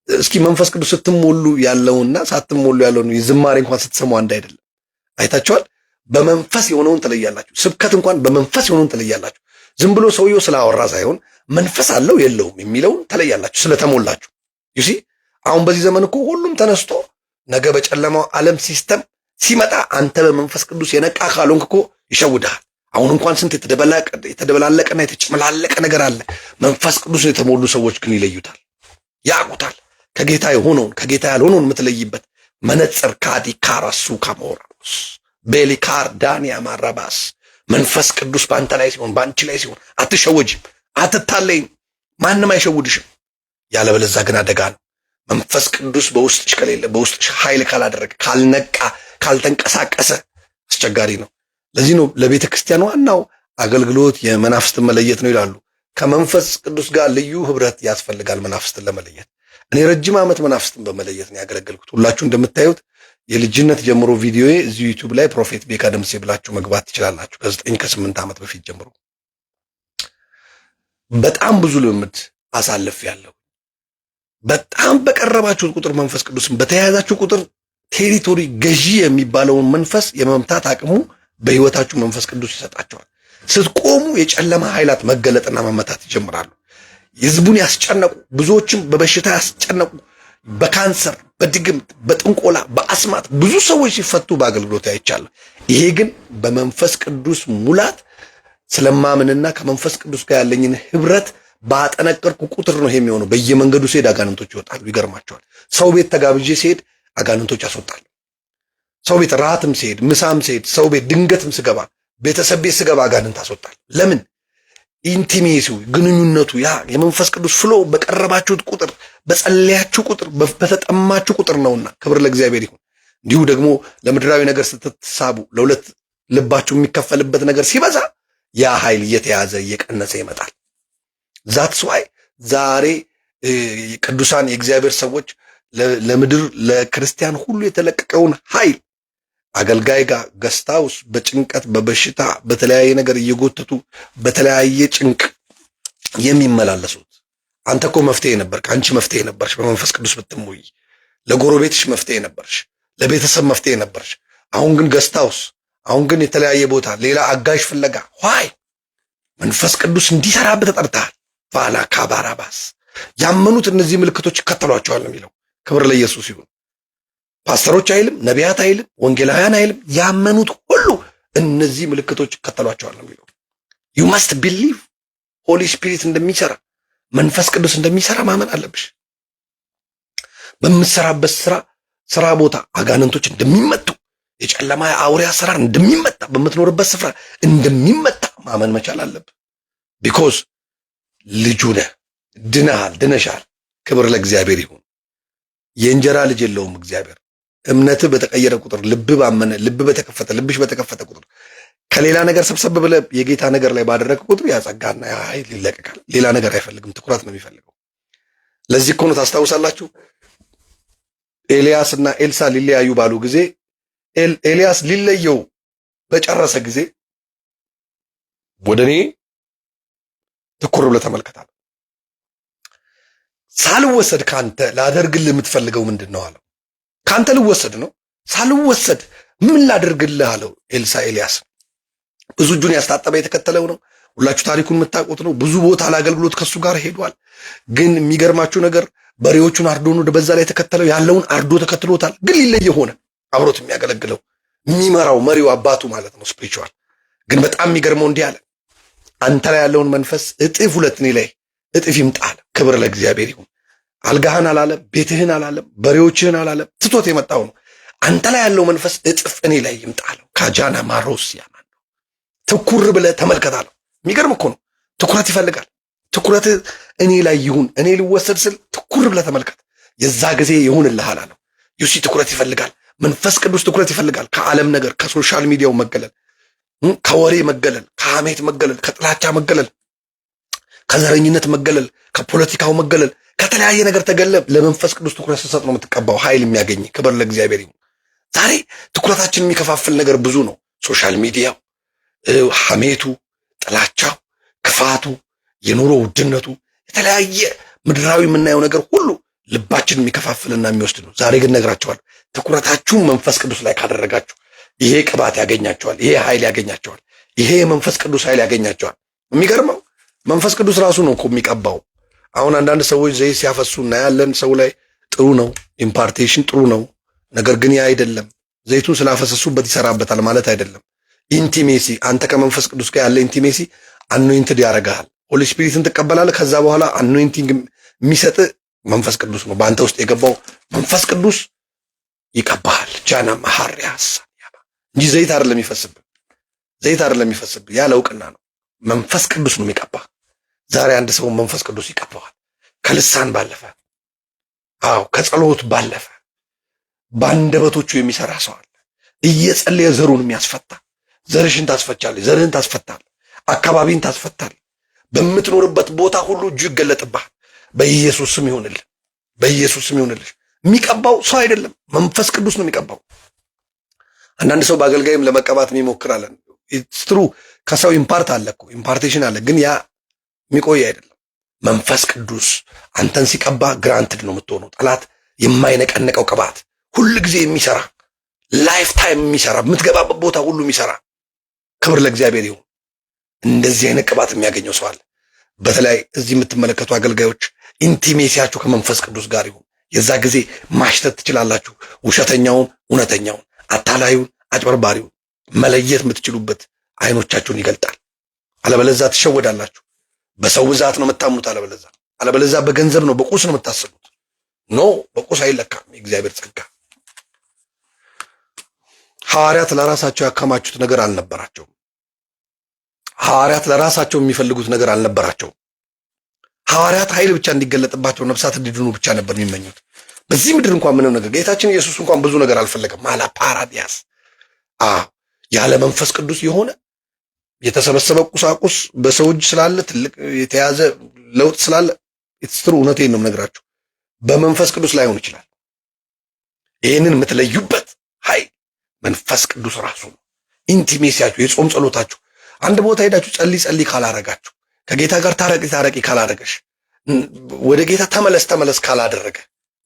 እስኪ መንፈስ ቅዱስ ስትሞሉ ያለውና ሳትሞሉ ያለውን የዝማሬ እንኳን ስትሰሙ አንድ አይደለም። አይታችኋል። በመንፈስ የሆነውን ትለያላችሁ። ስብከት እንኳን በመንፈስ የሆነውን ትለያላችሁ። ዝም ብሎ ሰውየው ስላወራ ሳይሆን መንፈስ አለው የለውም የሚለውን ትለያላችሁ ስለተሞላችሁ። You see፣ አሁን በዚህ ዘመን እኮ ሁሉም ተነስቶ ነገ በጨለማው ዓለም system ሲመጣ አንተ በመንፈስ ቅዱስ የነቃ ካልሆንክ እኮ ይሸውድሃል። አሁን እንኳን ስንት የተደበላለቀና የተጨመላለቀ ነገር አለ። መንፈስ ቅዱስ የተሞሉ ሰዎች ግን ይለዩታል፣ ያውቁታል። ከጌታ የሆነውን ከጌታ ያልሆነውን የምትለይበት መነጽር ካዲ ካራሱ ካሞራስ ቤሊካር ዳንያ ማራባስ መንፈስ ቅዱስ በአንተ ላይ ሲሆን፣ በአንቺ ላይ ሲሆን አትሸወጅም፣ አትታለይም፣ ማንም አይሸውድሽም። ያለበለዛ ግን አደጋ ነው። መንፈስ ቅዱስ በውስጥሽ ከሌለ፣ በውስጥሽ ኃይል ካላደረገ፣ ካልነቃ፣ ካልተንቀሳቀሰ አስቸጋሪ ነው። ለዚህ ነው ለቤተ ክርስቲያን ዋናው አገልግሎት የመናፍስትን መለየት ነው ይላሉ። ከመንፈስ ቅዱስ ጋር ልዩ ህብረት ያስፈልጋል መናፍስትን ለመለየት። እኔ ረጅም ዓመት መናፍስትን በመለየት ነው ያገለገልኩት። ሁላችሁ እንደምታዩት የልጅነት ጀምሮ ቪዲዮዬ እዚሁ YouTube ላይ Prophet ቤካ ደምሴ ብላችሁ መግባት ትችላላችሁ። ከ9 ከ8 ዓመት በፊት ጀምሮ በጣም ብዙ ልምምድ አሳልፌያለሁ። በጣም በቀረባችሁት ቁጥር፣ መንፈስ ቅዱስን በተያያዛችሁ ቁጥር territory ገዢ የሚባለውን መንፈስ የመምታት አቅሙ በህይወታችሁ መንፈስ ቅዱስ ይሰጣችኋል። ስትቆሙ የጨለማ ኃይላት መገለጥና መመታት ይጀምራሉ። ህዝቡን ያስጨነቁ፣ ብዙዎችም በበሽታ ያስጨነቁ፣ በካንሰር፣ በድግምት፣ በጥንቆላ፣ በአስማት ብዙ ሰዎች ሲፈቱ በአገልግሎት አይቻለሁ። ይሄ ግን በመንፈስ ቅዱስ ሙላት ስለማምንና ከመንፈስ ቅዱስ ጋር ያለኝን ህብረት ባጠነቀርኩ ቁጥር ነው ይሄ የሚሆነው። በየመንገዱ ስሄድ አጋንንቶች ይወጣሉ። ይገርማቸዋል። ሰው ቤት ተጋብዤ ስሄድ አጋንንቶች ያስወጣሉ። ሰው ቤት ራትም ስሄድ፣ ምሳም ስሄድ፣ ሰው ቤት ድንገትም ስገባ፣ ቤተሰብ ቤት ስገባ አጋንንት አስወጣል። ለምን? Intimacy ው ግንኙነቱ ያ የመንፈስ ቅዱስ flow በቀረባችሁት ቁጥር፣ በጸለያችሁ ቁጥር፣ በተጠማችሁ ቁጥር ነውና ክብር ለእግዚአብሔር ይሁን። እንዲሁ ደግሞ ለምድራዊ ነገር ስትሳቡ፣ ለሁለት ልባችሁ የሚከፈልበት ነገር ሲበዛ ያ ኃይል እየተያዘ እየቀነሰ ይመጣል። That's why ዛሬ ቅዱሳን የእግዚአብሔር ሰዎች ለምድር ለክርስቲያን ሁሉ የተለቀቀውን ኃይል አገልጋይ ጋር guest house በጭንቀት፣ በበሽታ፣ በተለያየ ነገር እየጎተቱ በተለያየ ጭንቅ የሚመላለሱት። አንተ እኮ መፍትሄ ነበርክ፣ አንቺ መፍትሄ ነበርሽ። በመንፈስ ቅዱስ ብትሞይ ለጎረቤትሽ መፍትሄ ነበርሽ፣ ለቤተሰብ መፍትሄ ነበርሽ። አሁን ግን guest house፣ አሁን ግን የተለያየ ቦታ ሌላ አጋዥ ፍለጋ። Why? መንፈስ ቅዱስ እንዲሰራብህ ተጠርተሃል። ቫላ ካባራባስ ያመኑት እነዚህ ምልክቶች ይከተሏቸዋል የሚለው። ክብር ለኢየሱስ ይሁን። ፓስተሮች አይልም፣ ነቢያት አይልም፣ ወንጌላውያን አይልም። ያመኑት ሁሉ እነዚህ ምልክቶች ይከተሏቸዋል ነው የሚለው። You must believe Holy Spirit እንደሚሰራ፣ መንፈስ ቅዱስ እንደሚሰራ ማመን አለብሽ። በምትሰራበት ስራ ቦታ አጋንንቶች እንደሚመቱ፣ የጨለማ አውሬ አሰራር እንደሚመታ፣ በምትኖርበት ስፍራ እንደሚመታ ማመን መቻል አለብህ። Because ልጁ ነህ፣ ድነሃል፣ ድነሻል። ክብር ለእግዚአብሔር ይሁን። የእንጀራ ልጅ የለውም እግዚአብሔር። እምነትህ በተቀየረ ቁጥር፣ ልብህ ባመነ፣ ልብህ በተከፈተ፣ ልብሽ በተከፈተ ቁጥር፣ ከሌላ ነገር ሰብሰብ ብለህ የጌታ ነገር ላይ ባደረግክ ቁጥር ያ ጸጋና ያ ኃይል ይለቀቃል። ሌላ ነገር አይፈልግም፣ ትኩረት ነው የሚፈልገው። ለዚህ እኮ ነው፣ ታስታውሳላችሁ፣ ኤልያስ እና ኤልሳ ሊለያዩ ባሉ ጊዜ፣ ኤልያስ ሊለየው በጨረሰ ጊዜ ወደ እኔ ትኩር ብለህ ተመልከት አለው። ሳልወሰድ ከአንተ ላደርግልህ የምትፈልገው ምንድን ነው አለው። ከአንተ ልወሰድ ነው፣ ሳልወሰድ ምን ላደርግልህ አለው ኤልሳ ኤልያስ። ብዙ እጁን ያስታጠበ የተከተለው ነው። ሁላችሁ ታሪኩን የምታውቁት ነው። ብዙ ቦታ ለአገልግሎት ከሱ ጋር ሄዷል። ግን የሚገርማችሁ ነገር በሬዎቹን አርዶ ነው በዛ ላይ የተከተለው፣ ያለውን አርዶ ተከትሎታል። ግን ሊለየ ሆነ። አብሮት የሚያገለግለው፣ የሚመራው፣ መሪው አባቱ ማለት ነው spiritual። ግን በጣም የሚገርመው እንዲህ አለ፣ አንተ ላይ ያለውን መንፈስ እጥፍ ሁለት እኔ ላይ እጥፍ ይምጣል። ክብር ለእግዚአብሔር ይሁን። አልጋህን አላለም፣ ቤትህን አላለም፣ በሬዎችህን አላለም። ትቶት የመጣው ነው። አንተ ላይ ያለው መንፈስ እጥፍ እኔ ላይ ይምጣለው። ካጃና ማሮስ ያማን ትኩር ብለህ ተመልከት አለው። የሚገርም እኮ ነው። ትኩረት ይፈልጋል። ትኩረት እኔ ላይ ይሁን። እኔ ልወሰድ ስል ትኩር ብለህ ተመልከት፣ የዛ ጊዜ ይሁንልሃል አለው። You see፣ ትኩረት ይፈልጋል። መንፈስ ቅዱስ ትኩረት ይፈልጋል። ከዓለም ነገር፣ ከ social media ው መገለል፣ ከወሬ መገለል፣ ከሐሜት መገለል፣ ከጥላቻ መገለል፣ ከዘረኝነት መገለል፣ ከፖለቲካው መገለል፣ ከተለያየ ነገር ተገለህ ለመንፈስ ቅዱስ ትኩረት ስትሰጥ ነው የምትቀባው፣ ኃይል የሚያገኝ። ክብር ለእግዚአብሔር ይሁን። ዛሬ ትኩረታችን የሚከፋፍል ነገር ብዙ ነው። Social media ው፣ ሐሜቱ፣ ጥላቻው፣ ክፋቱ፣ የኑሮ ውድነቱ፣ የተለያየ ምድራዊ የምናየው ነገር ሁሉ ልባችን የሚከፋፍልና የሚወስድ ነው። ዛሬ ግን ነግራችኋለሁ፣ ትኩረታችሁን መንፈስ ቅዱስ ላይ ካደረጋችሁ ይሄ ቅባት ያገኛችኋል፣ ይሄ ኃይል ያገኛችኋል፣ ይሄ የመንፈስ ቅዱስ ኃይል ያገኛችኋል። የሚገርመው መንፈስ ቅዱስ ራሱ ነው እኮ የሚቀባው። አሁን አንዳንድ ሰዎች ዘይት ሲያፈሱ እናያለን ሰው ላይ። ጥሩ ነው፣ impartation ጥሩ ነው። ነገር ግን ያ አይደለም። ዘይቱን ስላፈሰሱበት ይሰራበታል ማለት አይደለም። Intimacy፣ አንተ ከመንፈስ ቅዱስ ጋር ያለ intimacy anointed ያደርግሃል። Holy Spirit ን ትቀበላለህ። ከዛ በኋላ anointing የሚሰጥ መንፈስ ቅዱስ ነው። በአንተ ውስጥ የገባው መንፈስ ቅዱስ ይቀባሃል። ጃና መሐሪያስ እንጂ ዘይት አይደለም የሚፈስብህ፣ ዘይት አይደለም የሚፈስብህ። ያ ለእውቅና ነው። መንፈስ ቅዱስ ነው የሚቀባህ። ዛሬ አንድ ሰው መንፈስ ቅዱስ ይቀባዋል። ከልሳን ባለፈ፣ አዎ ከጸሎት ባለፈ በአንደበቶቹ የሚሰራ ሰው አለ። እየጸለየ ዘሩን የሚያስፈታ። ዘርሽን ታስፈቻለች፣ ዘርህን ታስፈታል፣ አካባቢን ታስፈታል። በምትኖርበት ቦታ ሁሉ እጁ ይገለጥብሃል። በኢየሱስ ስም ይሁንልህ፣ በኢየሱስ ስም ይሁንልሽ። የሚቀባው ሰው አይደለም፣ መንፈስ ቅዱስ ነው የሚቀባው። አንዳንድ ሰው በአገልጋይም ለመቀባት የሚሞክራለን። True፣ ከሰው impart አለ እኮ፣ impartation አለ፣ ግን ያ የሚቆይ አይደለም። መንፈስ ቅዱስ አንተን ሲቀባ granted ነው የምትሆነው። ጠላት የማይነቀንቀው ቅባት፣ ሁል ጊዜ የሚሰራ፣ lifetime የሚሰራ፣ የምትገባበት ቦታ ሁሉ የሚሰራ። ክብር ለእግዚአብሔር ይሁን። እንደዚህ አይነት ቅባት የሚያገኘው ሰው አለ። በተለይ እዚህ የምትመለከቱ አገልጋዮች intimacy ያችሁ ከመንፈስ ቅዱስ ጋር ይሁን። የዛ ጊዜ ማሽተት ትችላላችሁ። ውሸተኛውን፣ እውነተኛውን፣ አታላዩን፣ አጭበርባሪውን መለየት የምትችሉበት አይኖቻችሁን ይገልጣል። አለበለዛ ትሸወዳላችሁ። በሰው ብዛት ነው የምታምኑት። አለበለዛ በገንዘብ ነው፣ በቁስ ነው የምታስቡት። No፣ በቁስ አይለካም የእግዚአብሔር ጸጋ። ሐዋርያት ለራሳቸው ያከማቹት ነገር አልነበራቸውም። ሐዋርያት ለራሳቸው የሚፈልጉት ነገር አልነበራቸውም። ሐዋርያት ኃይል ብቻ እንዲገለጥባቸው፣ ነፍሳት እንዲድኑ ብቻ ነበር የሚመኙት። በዚህ ምድር እንኳን ምንም ነገር፣ ጌታችን ኢየሱስ እንኳን ብዙ ነገር አልፈለገም። ማላ ፓራዲያስ ያለ መንፈስ ቅዱስ የሆነ የተሰበሰበ ቁሳቁስ በሰው እጅ ስላለ፣ ትልቅ የተያዘ ለውጥ ስላለ፣ it's true፣ እውነቴን ነው የምነግራችሁ፣ በመንፈስ ቅዱስ ላይሆን ይችላል። ይህንን የምትለዩበት ኃይል መንፈስ ቅዱስ ራሱ ነው። Intimacy ያችሁ፣ የጾም ጸሎታችሁ፣ አንድ ቦታ ሄዳችሁ ጸልይ ጸልይ ካላረጋችሁ፣ ከጌታ ጋር ታረቂ ታረቂ ካላረገሽ፣ ወደ ጌታ ተመለስ ተመለስ ካላደረገ፣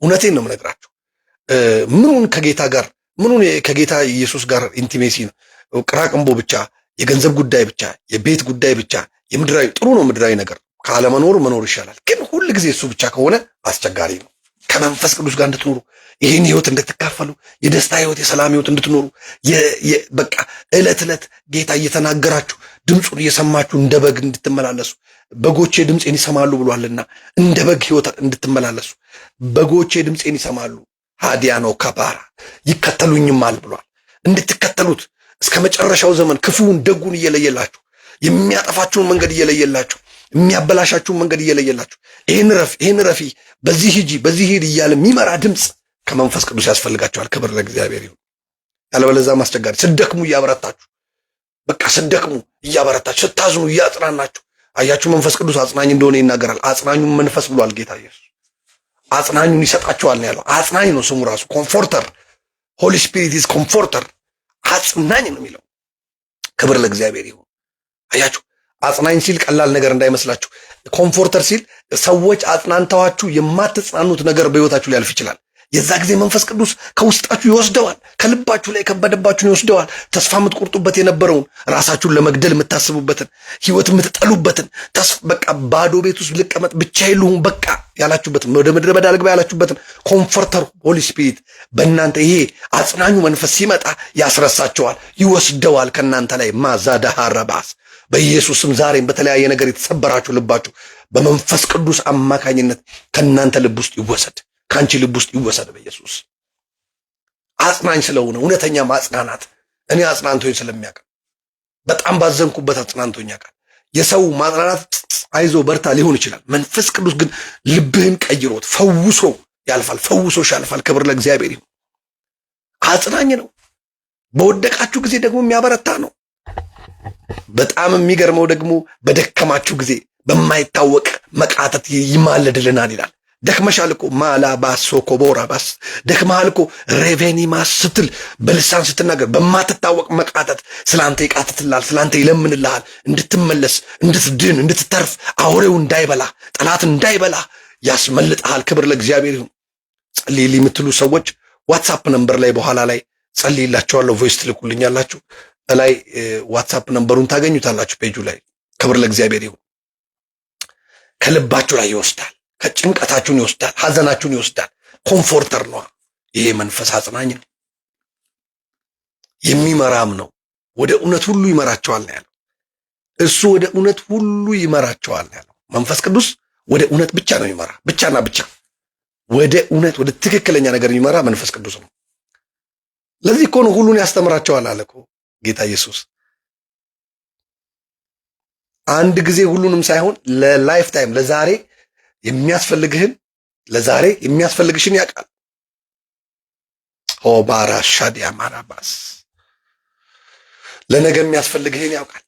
እውነቴን ነው የምነግራችሁ፣ ምኑን ከጌታ ጋር፣ ምኑን ከጌታ ኢየሱስ ጋር intimacy ነው? ቅራቅንቦ ብቻ፣ የገንዘብ ጉዳይ ብቻ፣ የቤት ጉዳይ ብቻ፣ የምድራዊ ጥሩ ነው። ምድራዊ ነገር ካለመኖር መኖር ይሻላል። ግን ሁል ጊዜ እሱ ብቻ ከሆነ አስቸጋሪ ነው። ከመንፈስ ቅዱስ ጋር እንድትኖሩ፣ ይህን ህይወት እንድትካፈሉ፣ የደስታ ህይወት፣ የሰላም ህይወት እንድትኖሩ፣ በቃ ዕለት ዕለት ጌታ እየተናገራችሁ፣ ድምፁን እየሰማችሁ እንደ በግ እንድትመላለሱ፣ በጎቼ ድምፄን ይሰማሉ ብሏልና እንደ በግ ህይወት እንድትመላለሱ፣ በጎቼ ድምፄን ይሰማሉ ሃዲያኖ ካባራ ይከተሉኝማል ብሏል። እንድትከተሉት እስከ መጨረሻው ዘመን ክፉውን ደጉን እየለየላችሁ፣ የሚያጠፋችሁን መንገድ እየለየላችሁ፣ የሚያበላሻችሁን መንገድ እየለየላችሁ፣ ይህን ረፍ፣ ይህን ረፊ፣ በዚህ ሂጂ፣ በዚህ ሂድ እያለ የሚመራ ድምፅ ከመንፈስ ቅዱስ ያስፈልጋቸዋል። ክብር ለእግዚአብሔር ይሁን። ያለበለዚያም አስቸጋሪ። ስትደክሙ እያበረታችሁ፣ በቃ ስትደክሙ እያበረታችሁ፣ ስታዝኑ እያጽናናችሁ። አያችሁ፣ መንፈስ ቅዱስ አጽናኝ እንደሆነ ይናገራል። አጽናኙን መንፈስ ብሏል ጌታ ኢየሱስ። አጽናኙን ይሰጣቸዋል ነው ያለው። አጽናኝ ነው ስሙ ራሱ፣ comforter። Holy Spirit is comforter፣ አጽናኝ ነው የሚለው። ክብር ለእግዚአብሔር ይሁን። አያችሁ፣ አጽናኝ ሲል ቀላል ነገር እንዳይመስላችሁ። Comforter ሲል ሰዎች አጽናንተዋችሁ የማትጽናኑት ነገር በህይወታችሁ ሊያልፍ ይችላል። የዛ ጊዜ መንፈስ ቅዱስ ከውስጣችሁ ይወስደዋል። ከልባችሁ ላይ የከበደባችሁን ይወስደዋል። ተስፋ የምትቆርጡበት የነበረውን፣ ራሳችሁን ለመግደል የምታስቡበትን፣ ህይወት የምትጠሉበትን፣ በቃ ባዶ ቤት ውስጥ ልቀመጥ፣ ብቻዬን ልሁን በቃ ያላችሁበትን፣ ወደ ምድረ በዳ ልግባ ያላችሁበትን comforter Holy Spirit በእናንተ ይሄ አጽናኙ መንፈስ ሲመጣ ያስረሳቸዋል፣ ይወስደዋል ከእናንተ ላይ። ማዛዳሃረባስ በኢየሱስም ዛሬም በተለያየ ነገር የተሰበራችሁ ልባችሁ በመንፈስ ቅዱስ አማካኝነት ከእናንተ ልብ ውስጥ ይወሰድ፣ ከአንቺ ልብ ውስጥ ይወሰድ በኢየሱስ። አጽናኝ ስለሆነ፣ እውነተኛ ማጽናናት፣ እኔ አጽናንቶኝ ስለሚያውቅ፣ በጣም ባዘንኩበት አጽናንቶኝ ያውቃል። የሰው ማጽናናት አይዞ በርታ ሊሆን ይችላል። መንፈስ ቅዱስ ግን ልብህን ቀይሮት ፈውሶ ያልፋል፣ ፈውሶሽ ያልፋል። ክብር ለእግዚአብሔር ይሁን። አጽናኝ ነው። በወደቃችሁ ጊዜ ደግሞ የሚያበረታ ነው። በጣም የሚገርመው ደግሞ በደከማችሁ ጊዜ በማይታወቅ መቃተት ይማለድልናል ይላል። ደክመሻል እኮ፣ ማላ ባሶ ኮቦራ ባስ፣ ደክመሃል እኮ፣ ሬቬኒማ ስትል በልሳን ስትናገር በማትታወቅ መቃተት ስላንተ ይቃትትልሃል፣ ስላንተ ይለምንልሃል። እንድትመለስ፣ እንድትድን፣ እንድትተርፍ፣ አውሬው እንዳይበላ፣ ጠላት እንዳይበላ ያስመልጥሃል። ክብር ለእግዚአብሔር ይሁን። ጸልይልኝ የምትሉ ሰዎች WhatsApp number ላይ በኋላ ላይ ጸልይላችኋለሁ። Voice ትልኩልኛላችሁ። ላይ WhatsApp number ኡን ታገኙታላችሁ ፔጁ ላይ። ክብር ለእግዚአብሔር ይሁን። ከልባችሁ ላይ ይወስዳል። ከጭንቀታችሁን ይወስዳል። ሐዘናችሁን ይወስዳል። Comforter ነው። ይሄ መንፈስ አጽናኝ ነው፣ የሚመራም ነው። ወደ እውነት ሁሉ ይመራቸዋል ነው ያለው። እሱ ወደ እውነት ሁሉ ይመራቸዋል ነው ያለው። መንፈስ ቅዱስ ወደ እውነት ብቻ ነው የሚመራ፣ ብቻና ብቻ ወደ እውነት፣ ወደ ትክክለኛ ነገር የሚመራ መንፈስ ቅዱስ ነው። ለዚህ እኮ ነው ሁሉን ያስተምራቸዋል አለ እኮ ጌታ ኢየሱስ። አንድ ጊዜ ሁሉንም ሳይሆን ለ lifetime፣ ለዛሬ የሚያስፈልግህን፣ ለዛሬ የሚያስፈልግሽን ያውቃል። ሆባራ ሻዲያ ማራባስ፣ ለነገ የሚያስፈልግህን ያውቃል።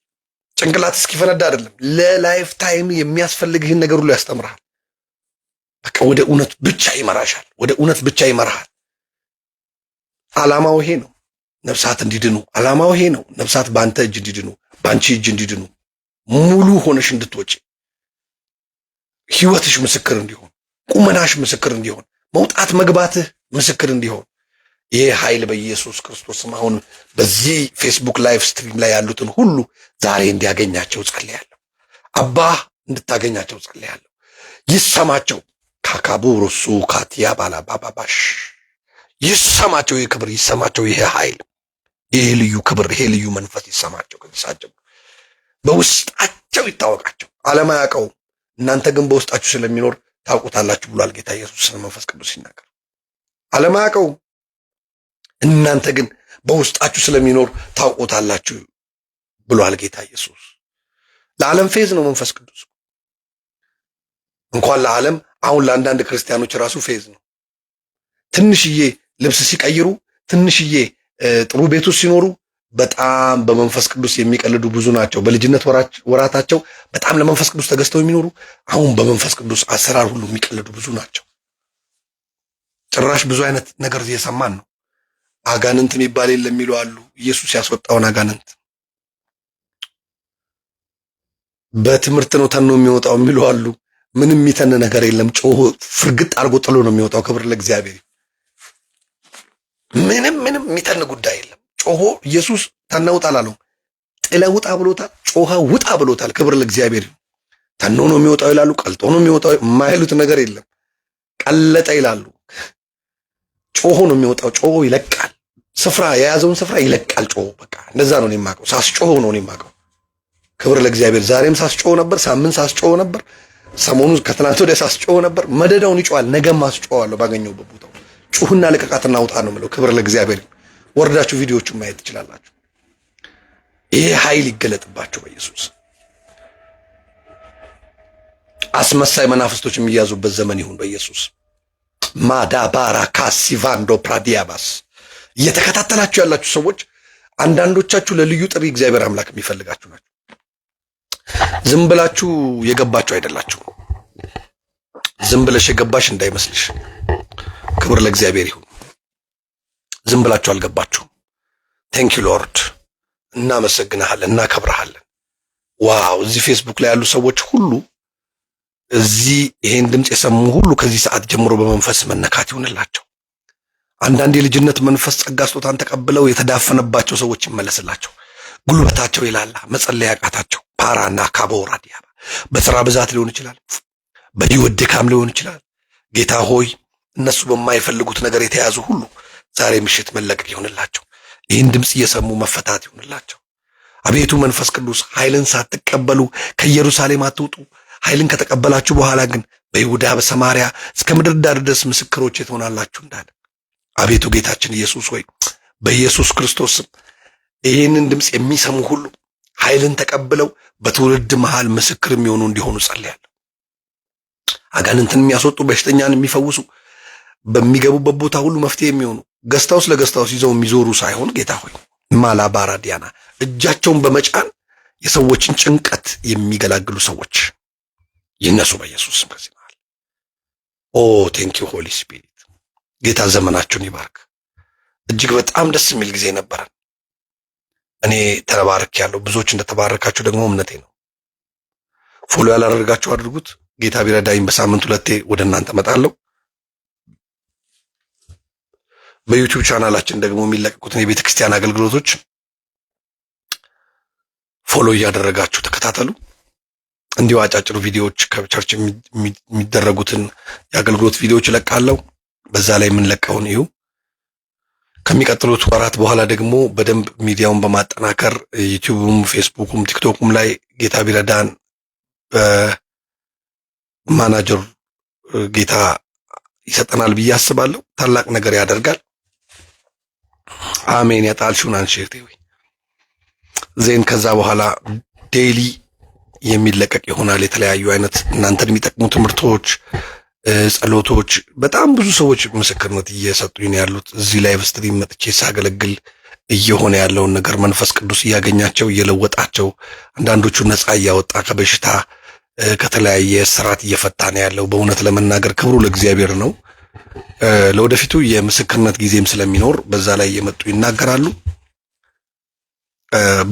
ጭንቅላት እስኪፈነዳ አይደለም፣ ለ lifetime የሚያስፈልግህን ነገር ሁሉ ያስተምርሃል። በቃ ወደ እውነት ብቻ ይመራሻል፣ ወደ እውነት ብቻ ይመራሃል። ዓላማው ይሄ ነው፣ ነፍሳት እንዲድኑ። ዓላማው ይሄ ነው፣ ነፍሳት በአንተ እጅ እንዲድኑ፣ በአንቺ እጅ እንዲድኑ፣ ሙሉ ሆነሽ እንድትወጪ፣ ህይወትሽ ምስክር እንዲሆን፣ ቁመናሽ ምስክር እንዲሆን፣ መውጣት መግባትህ ምስክር እንዲሆን፣ ይሄ ኃይል በኢየሱስ ክርስቶስ ስም አሁን በዚህ Facebook live stream ላይ ያሉትን ሁሉ ዛሬ እንዲያገኛቸው ጸልያለሁ። አባ እንድታገኛቸው ጸልያለሁ። ይሰማቸው። ካካቡሩሱ ካቲያ ባላባባባሽ፣ ይሰማቸው። ይህ ክብር ይሰማቸው። ይሄ ኃይል፣ ይሄ ልዩ ክብር፣ ይሄ ልዩ መንፈስ ይሰማቸው። ከዚህ ሰዓት ጀምሮ በውስጣቸው ይታወቃቸው። ዓለም አያውቀውም፣ እናንተ ግን በውስጣችሁ ስለሚኖር ታውቁታላችሁ ብሏል ጌታ ኢየሱስ ስለ መንፈስ ቅዱስ ሲናገር። ዓለም አያውቀውም፣ እናንተ ግን በውስጣችሁ ስለሚኖር ታውቁታላችሁ ብሏል ጌታ ኢየሱስ። ለዓለም ፌዝ ነው መንፈስ ቅዱስ። እንኳን ለዓለም አሁን ለአንዳንድ ክርስቲያኖች ራሱ ፌዝ ነው። ትንሽዬ ልብስ ሲቀይሩ፣ ትንሽዬ ጥሩ ቤቱ ሲኖሩ በጣም በመንፈስ ቅዱስ የሚቀልዱ ብዙ ናቸው። በልጅነት ወራታቸው በጣም ለመንፈስ ቅዱስ ተገዝተው የሚኖሩ አሁን በመንፈስ ቅዱስ አሰራር ሁሉ የሚቀልዱ ብዙ ናቸው። ጭራሽ ብዙ አይነት ነገር እየሰማን ነው። አጋንንት የሚባል የለም የሚሉ አሉ። ኢየሱስ ያስወጣውን አጋንንት በትምህርት ነው ተኖ የሚወጣው የሚሉ አሉ። ምንም የሚተን ነገር የለም። ጮሆ ፍርግጥ አድርጎ ጥሎ ነው የሚወጣው። ክብር ለእግዚአብሔር። ምንም ምንም የሚተን ጉዳይ የለም። ጮሆ ኢየሱስ ተነውጣ አላለውም። ጥለ ውጣ ብሎታል። ጮኸ ውጣ ብሎታል። ክብር ለእግዚአብሔር። ተኖ ነው የሚወጣው ይላሉ። ቀልጦ ነው የሚወጣው የማይሉት ነገር የለም። ቀለጠ ይላሉ። ጮሆ ነው የሚወጣው። ጮሆ ይለቃል። ስፍራ የያዘውን ስፍራ ይለቃል። ጮሆ በቃ እንደዛ ነው የማውቀው። ሳስጮሆ ነው የማውቀው። ክብር ለእግዚአብሔር። ዛሬም ሳስጮሆ ነበር፣ ሳምንት ሳስጮሆ ነበር፣ ሰሞኑ ከትናንት ወዲያ ሳስጮሆ ነበር። መደዳውን ይጮሃል። ነገም አስጮኸዋለሁ ባገኘሁበት ቦታው። ጩህና ልቀቃትና ውጣ ነው የምለው። ክብር ለእግዚአብሔር። ወርዳችሁ ቪዲዮዎቹን ማየት ትችላላችሁ። ይሄ ኃይል ይገለጥባቸው በኢየሱስ። አስመሳይ መናፍስቶች የሚያዙበት ዘመን ይሁን በኢየሱስ። ማዳባራ ካሲቫንዶ ፕራዲያባስ እየተከታተላችሁ ያላችሁ ሰዎች አንዳንዶቻችሁ ለልዩ ጥሪ እግዚአብሔር አምላክ የሚፈልጋችሁ ናቸው። ዝም ብላችሁ የገባችሁ አይደላችሁ። ዝም ብለሽ የገባሽ እንዳይመስልሽ። ክብር ለእግዚአብሔር ይሁን። ዝም ብላችሁ አልገባችሁም። Thank you Lord። እናመሰግንሃለን፣ እናከብረሃለን። Wow! እዚህ ፌስቡክ ላይ ያሉ ሰዎች ሁሉ እዚህ ይሄን ድምፅ የሰሙ ሁሉ ከዚህ ሰዓት ጀምሮ በመንፈስ መነካት ይሁንላቸው። አንዳንድ የልጅነት መንፈስ ጸጋ ስጦታን ተቀብለው የተዳፈነባቸው ሰዎች ይመለስላቸው። ጉልበታቸው ይላላ፣ መጸለይ ያቃታቸው ፓራና ካቦራ ዲያባ በስራ ብዛት ሊሆን ይችላል፣ በህይወት ድካም ሊሆን ይችላል። ጌታ ሆይ እነሱ በማይፈልጉት ነገር የተያዙ ሁሉ ዛሬ ምሽት መለቀቅ ይሁንላቸው። ይህን ድምፅ እየሰሙ መፈታት ይሁንላቸው። አቤቱ መንፈስ ቅዱስ ኃይልን ሳትቀበሉ ከኢየሩሳሌም አትውጡ። ኃይልን ከተቀበላችሁ በኋላ ግን በይሁዳ በሰማርያ እስከ ምድር ዳር ድረስ ምስክሮቼ ትሆናላችሁ እንዳለ አቤቱ ጌታችን ኢየሱስ ሆይ በኢየሱስ ክርስቶስ ስም ይህንን ድምፅ የሚሰሙ ሁሉ ኃይልን ተቀብለው በትውልድ መሃል ምስክር የሚሆኑ እንዲሆኑ ጸልያለሁ። አጋንንትን የሚያስወጡ፣ በሽተኛን የሚፈውሱ፣ በሚገቡበት ቦታ ሁሉ መፍትሄ የሚሆኑ guest house ለ guest house ይዘው የሚዞሩ ሳይሆን ጌታ ሆይ ማላባራዲያና እጃቸውን በመጫን የሰዎችን ጭንቀት የሚገላግሉ ሰዎች ይነሱ በኢየሱስ ስም። ከዚህ መሃል oh thank you Holy Spirit። ጌታ ዘመናችሁን ይባርክ። እጅግ በጣም ደስ የሚል ጊዜ ነበረን። እኔ ተባርክ ያለው ብዙዎች እንደተባረካችሁ ደግሞ እምነቴ ነው። Follow ያላደረጋችሁ አድርጉት። ጌታ ቢረዳኝ በሳምንት ሁለቴ ወደ እናንተ እመጣለሁ። በዩቲዩብ ቻናላችን ደግሞ የሚለቀቁትን የቤተ ክርስቲያን አገልግሎቶች follow እያደረጋችሁ ተከታተሉ። እንዲሁ አጫጭር ቪዲዮዎች ከ church የሚደረጉትን የአገልግሎት ቪዲዮዎች እለቃለሁ። በዛ ላይ የምንለቀውን እዩ። ከሚቀጥሉት ወራት በኋላ ደግሞ በደንብ ሚዲያውን በማጠናከር ዩቲዩብም፣ ፌስቡኩም፣ ቲክቶኩም ላይ ጌታ ቢረዳን በማናጀር ጌታ ይሰጠናል ብዬ አስባለሁ። ታላቅ ነገር ያደርጋል። አሜን። ያጣልሽውን አንሺ እህቴ ወይ then ከዛ በኋላ daily የሚለቀቅ ይሆናል። የተለያዩ አይነት እናንተን የሚጠቅሙ ትምህርቶች፣ ጸሎቶች። በጣም ብዙ ሰዎች ምስክርነት እየሰጡኝ ነው ያሉት። እዚህ live stream መጥቼ ሳገለግል እየሆነ ያለውን ነገር መንፈስ ቅዱስ እያገኛቸው እየለወጣቸው፣ አንዳንዶቹ ነፃ እያወጣ ከበሽታ ከተለያየ ስርዓት እየፈታ ነው ያለው። በእውነት ለመናገር ክብሩ ለእግዚአብሔር ነው። ለወደፊቱ የምስክርነት ጊዜም ስለሚኖር በዛ ላይ እየመጡ ይናገራሉ።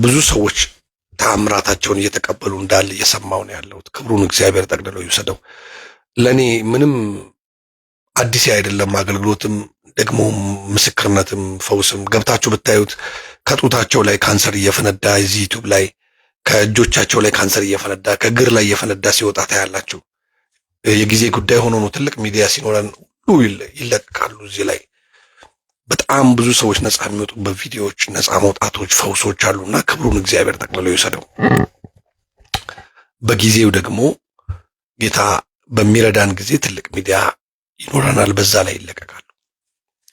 ብዙ ሰዎች ተአምራታቸውን እየተቀበሉ እንዳለ እየሰማሁ ነው ያለሁት። ክብሩን እግዚአብሔር ጠቅልሎ ይውሰደው። ለእኔ ምንም አዲስ አይደለም። አገልግሎትም ደግሞ ምስክርነትም ፈውስም ገብታችሁ ብታዩት ከጡታቸው ላይ ካንሰር እየፈነዳ እዚህ ዩቲዩብ ላይ ከእጆቻቸው ላይ ካንሰር እየፈነዳ ከእግር ላይ እየፈነዳ ሲወጣ ታያላችሁ። የጊዜ ጉዳይ ሆኖ ነው። ትልቅ ሚዲያ ሲኖረን ሁሉ ይለቀቃሉ። እዚህ ላይ በጣም ብዙ ሰዎች ነፃ የሚወጡበት ቪዲዮዎች፣ ነፃ መውጣቶች፣ ፈውሶች አሉና ክብሩን እግዚአብሔር ጠቅልሎ ይውሰደው። በጊዜው ደግሞ ጌታ በሚረዳን ጊዜ ትልቅ ሚዲያ ይኖረናል። በዛ ላይ ይለቀቃሉ።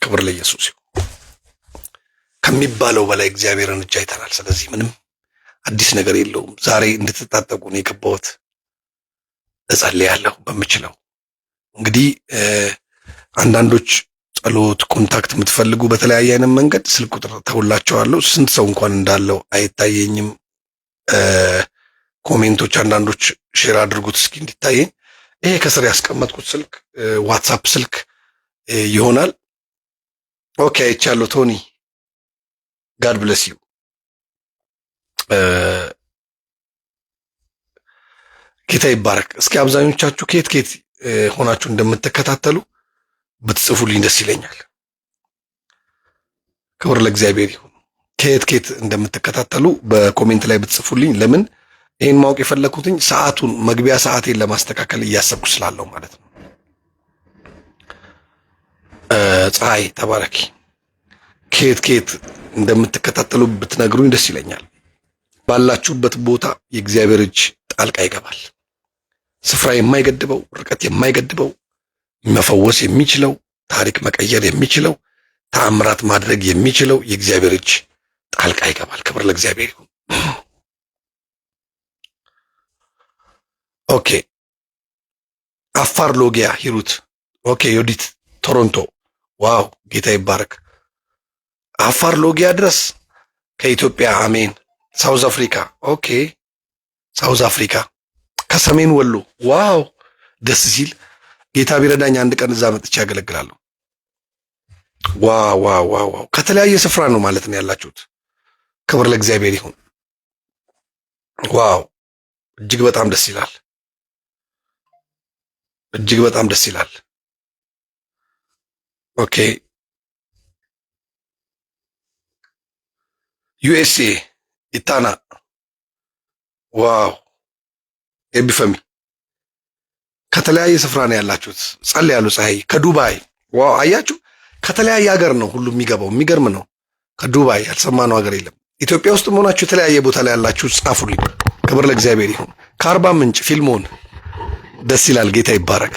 ክብር ለኢየሱስ ይሁን። ከሚባለው በላይ እግዚአብሔርን እጅ አይተናል። ስለዚህ ምንም አዲስ ነገር የለውም። ዛሬ እንድትታጠቁ ነው የገባሁት። እጸልያለሁ በምችለው። እንግዲህ አንዳንዶች ጸሎት contact የምትፈልጉ በተለያየ አይነት መንገድ ስልክ ቁጥር ተውላቸዋለሁ። ስንት ሰው እንኳን እንዳለው አይታየኝም። Comment ኦች አንዳንዶች share አድርጉት እስኪ እንዲታየኝ። ይሄ ከስር ያስቀመጥኩት ስልክ WhatsApp ስልክ ይሆናል። Okay፣ አይቻለሁ። ቶኒ፣ God bless you። ጌታ ይባረክ። እስኪ አብዛኞቻችሁ ከየት ከየት ሆናችሁ እንደምትከታተሉ ብትጽፉልኝ ደስ ይለኛል። ክብር ለእግዚአብሔር ይሁን። ከየት ከየት እንደምትከታተሉ በ comment ላይ ብትጽፉልኝ፣ ለምን ይህን ማወቅ የፈለግኩትኝ ሰዓቱን መግቢያ ሰዓቴን ለማስተካከል እያሰብኩ ስላለው ማለት ነው። ፀሐይ ተባረኪ። ከየት ከየት እንደምትከታተሉ ብትነግሩኝ ደስ ይለኛል። ባላችሁበት ቦታ የእግዚአብሔር እጅ ጣልቃ ይገባል። ስፍራ የማይገድበው፣ ርቀት የማይገድበው፣ መፈወስ የሚችለው፣ ታሪክ መቀየር የሚችለው፣ ተአምራት ማድረግ የሚችለው የእግዚአብሔር እጅ ጣልቃ ይገባል። ክብር ለእግዚአብሔር ይሁን። Okay፣ አፋር ሎጊያ ሂሩት። Okay፣ ዮዲት ቶሮንቶ። Wow፣ ጌታ ይባረክ። አፋር ሎጊያ ድረስ ከኢትዮጵያ፣ አሜን። South Africa፣ okay፣ South Africa ከሰሜን ወሎ፣ wow፣ ደስ ሲል። ጌታ ቢረዳኝ አንድ ቀን እዛ መጥቼ ያገለግላለሁ። Wow, wow, wow, wow! ከተለያየ ስፍራ ነው ማለት ነው ያላችሁት። ክብር ለእግዚአብሔር ይሁን። Wow፣ እጅግ በጣም ደስ ይላል። እጅግ በጣም ደስ ይላል። Okay፣ USA ኢታና፣ wow፣ ኤቢፈሚ፣ ከተለያየ ስፍራ ነው ያላችሁት። ጸል ያሉ ፀሐይ ከዱባይ፣ wow፣ አያችሁ፣ ከተለያየ ሀገር ነው ሁሉ የሚገባው። የሚገርም ነው። ከዱባይ ያልሰማነው ሀገር የለም። ኢትዮጵያ ውስጥ መሆናችሁ የተለያየ ቦታ ላይ ያላችሁ ጻፉልኝ። ክብር ለእግዚአብሔር ይሁን። ከአርባ ምንጭ ፊልሞን፣ ደስ ይላል። ጌታ ይባረክ።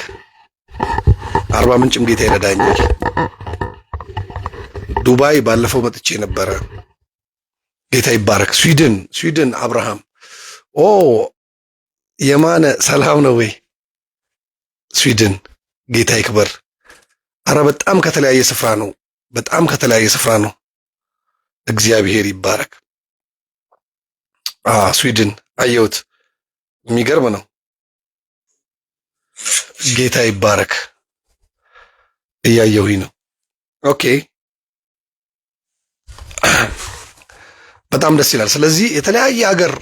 አርባ ምንጭም ጌታ ይረዳኛል። ዱባይ ባለፈው መጥቼ ነበረ። ጌታ ይባረክ። ስዊድን፣ ስዊድን አብርሃም፣ ኦ የማነ፣ ሰላም ነው ወይ? ስዊድን ጌታ ይክበር። አረ በጣም ከተለያየ ስፍራ ነው። በጣም ከተለያየ ስፍራ ነው። እግዚአብሔር ይባረክ። ስዊድን አየሁት። የሚገርም ነው። ጌታ ይባረክ። እያየሁኝ ነው። Okay፣ በጣም ደስ ይላል። ስለዚህ የተለያየ ሀገር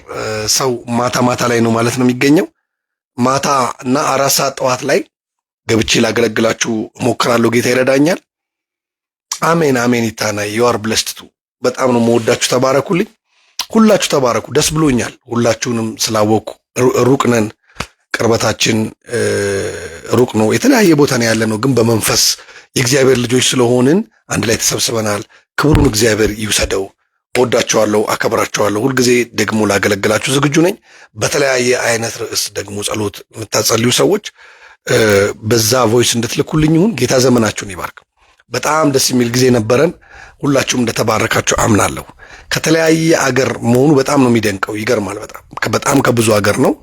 ሰው ማታ ማታ ላይ ነው ማለት ነው የሚገኘው። ማታ እና 4 ሰዓት ጠዋት ላይ ገብቼ ላገለግላችሁ እሞክራለሁ። ጌታ ይረዳኛል። አሜን አሜን። ይታና፣ you are blessed too። በጣም ነው መወዳችሁ። ተባረኩልኝ። ሁላችሁ ተባረኩ። ደስ ብሎኛል ሁላችሁንም ስላወቅኩ። ሩቅ ነን፣ ቅርበታችን ሩቅ ነው። የተለያየ ቦታ ነው ያለነው፣ ግን በመንፈስ የእግዚአብሔር ልጆች ስለሆንን አንድ ላይ ተሰብስበናል። ክብሩን እግዚአብሔር ይውሰደው። እወዳችኋለሁ፣ አከብራችኋለሁ። ሁልጊዜ ደግሞ ላገለግላችሁ ዝግጁ ነኝ። በተለያየ አይነት ርዕስ ደግሞ ጸሎት የምታጸልዩ ሰዎች በዛ voice እንድትልኩልኝ ይሁን። ጌታ ዘመናችሁን ይባርክ። በጣም ደስ የሚል ጊዜ ነበረን። ሁላችሁም እንደተባረካችሁ አምናለሁ። ከተለያየ አገር መሆኑ በጣም ነው የሚደንቀው። ይገርማል። በጣም በጣም ከብዙ አገር ነው።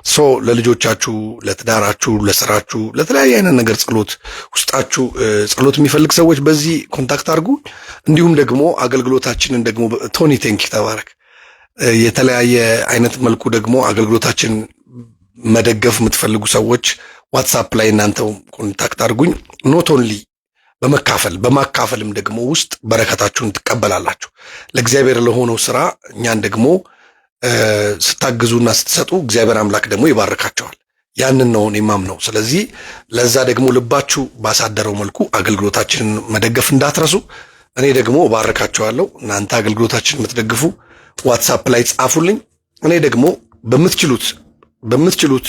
So ለልጆቻችሁ፣ ለትዳራችሁ፣ ለስራችሁ፣ ለተለያየ አይነት ነገር ጸሎት ውስጣችሁ ጸሎት የሚፈልግ ሰዎች በዚህ contact አድርጉ። እንዲሁም ደግሞ አገልግሎታችንን ደግሞ፣ ቶኒ thank you፣ ተባረክ። የተለያየ አይነት መልኩ ደግሞ አገልግሎታችን መደገፍ የምትፈልጉ ሰዎች WhatsApp ላይ እናንተው contact አድርጉኝ። Not only በመካፈል፣ በማካፈልም ደግሞ ውስጥ በረከታችሁን ትቀበላላችሁ። ለእግዚአብሔር ለሆነው ስራ እኛን ደግሞ ስታግዙና ስትሰጡ እግዚአብሔር አምላክ ደግሞ ይባርካቸዋል። ያንን ነው እኔ የማምነው። ስለዚህ ለዛ ደግሞ ልባችሁ ባሳደረው መልኩ አገልግሎታችንን መደገፍ እንዳትረሱ። እኔ ደግሞ እባርካችኋለሁ። እናንተ አገልግሎታችንን የምትደግፉ WhatsApp ላይ ጻፉልኝ። እኔ ደግሞ በምትችሉት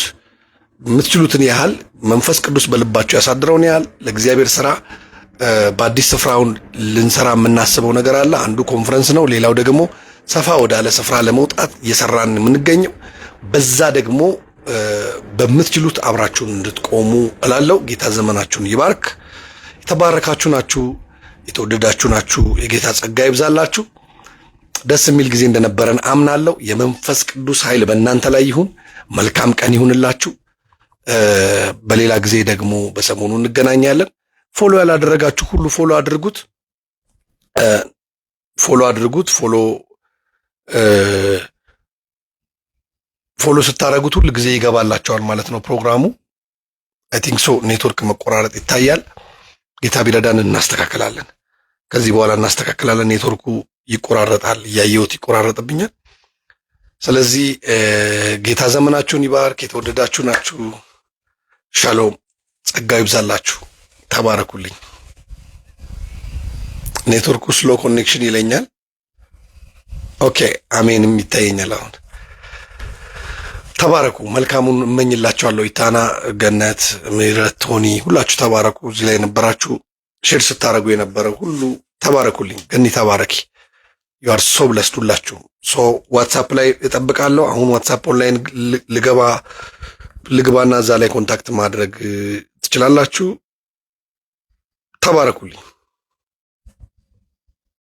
የምትችሉትን ያህል፣ መንፈስ ቅዱስ በልባችሁ ያሳድረውን ያህል ለእግዚአብሔር ስራ በአዲስ ስፍራውን ልንሰራ የምናስበው ነገር አለ። አንዱ ኮንፈረንስ ነው። ሌላው ደግሞ ሰፋ ወዳለ ስፍራ ለመውጣት እየሰራን የምንገኘው፣ በዛ ደግሞ በምትችሉት አብራችሁን እንድትቆሙ እላለሁ። ጌታ ዘመናችሁን ይባርክ። የተባረካችሁ ናችሁ፣ የተወደዳችሁ ናችሁ። የጌታ ጸጋ ይብዛላችሁ። ደስ የሚል ጊዜ እንደነበረን አምናለሁ። የመንፈስ ቅዱስ ኃይል በእናንተ ላይ ይሁን። መልካም ቀን ይሁንላችሁ። በሌላ ጊዜ ደግሞ በሰሞኑ እንገናኛለን። Follow ያላደረጋችሁ ሁሉ follow አድርጉት፣ Follow አድርጉት። Follow ስታደርጉት ሁል ጊዜ ይገባላችኋል ማለት ነው ፕሮግራሙ። I think so ኔትወርክ መቆራረጥ ይታያል። ጌታ ቢረዳን እናስተካክላለን። ከዚህ በኋላ እናስተካክላለን። ኔትወርኩ ይቆራረጣል፣ እያየሁት ይቆራረጥብኛል። ስለዚህ ጌታ ዘመናችሁን ይባርክ። የተወደዳችሁ ናችሁ። ሻሎም፣ ጸጋ ይብዛላችሁ። ተባረኩልኝ። ኔትወርኩ slow connection ይለኛል። Okay፣ አሜንም ይታየኛል አሁን። ተባረኩ። መልካሙን እመኝላችኋለሁ። ኢታና፣ ገነት፣ ምህረት፣ ቶኒ ሁላችሁ ተባረኩ። እዚህ ላይ የነበራችሁ፣ share ስታደርጉ የነበረ ሁሉ ተባረኩልኝ። ገኒ ተባረኪ። You are so blessed ሁላችሁ። So WhatsApp ላይ እጠብቃለሁ። አሁን WhatsApp online ልገባ ልግባና እዛ ላይ contact ማድረግ ትችላላችሁ። ተባረኩልኝ።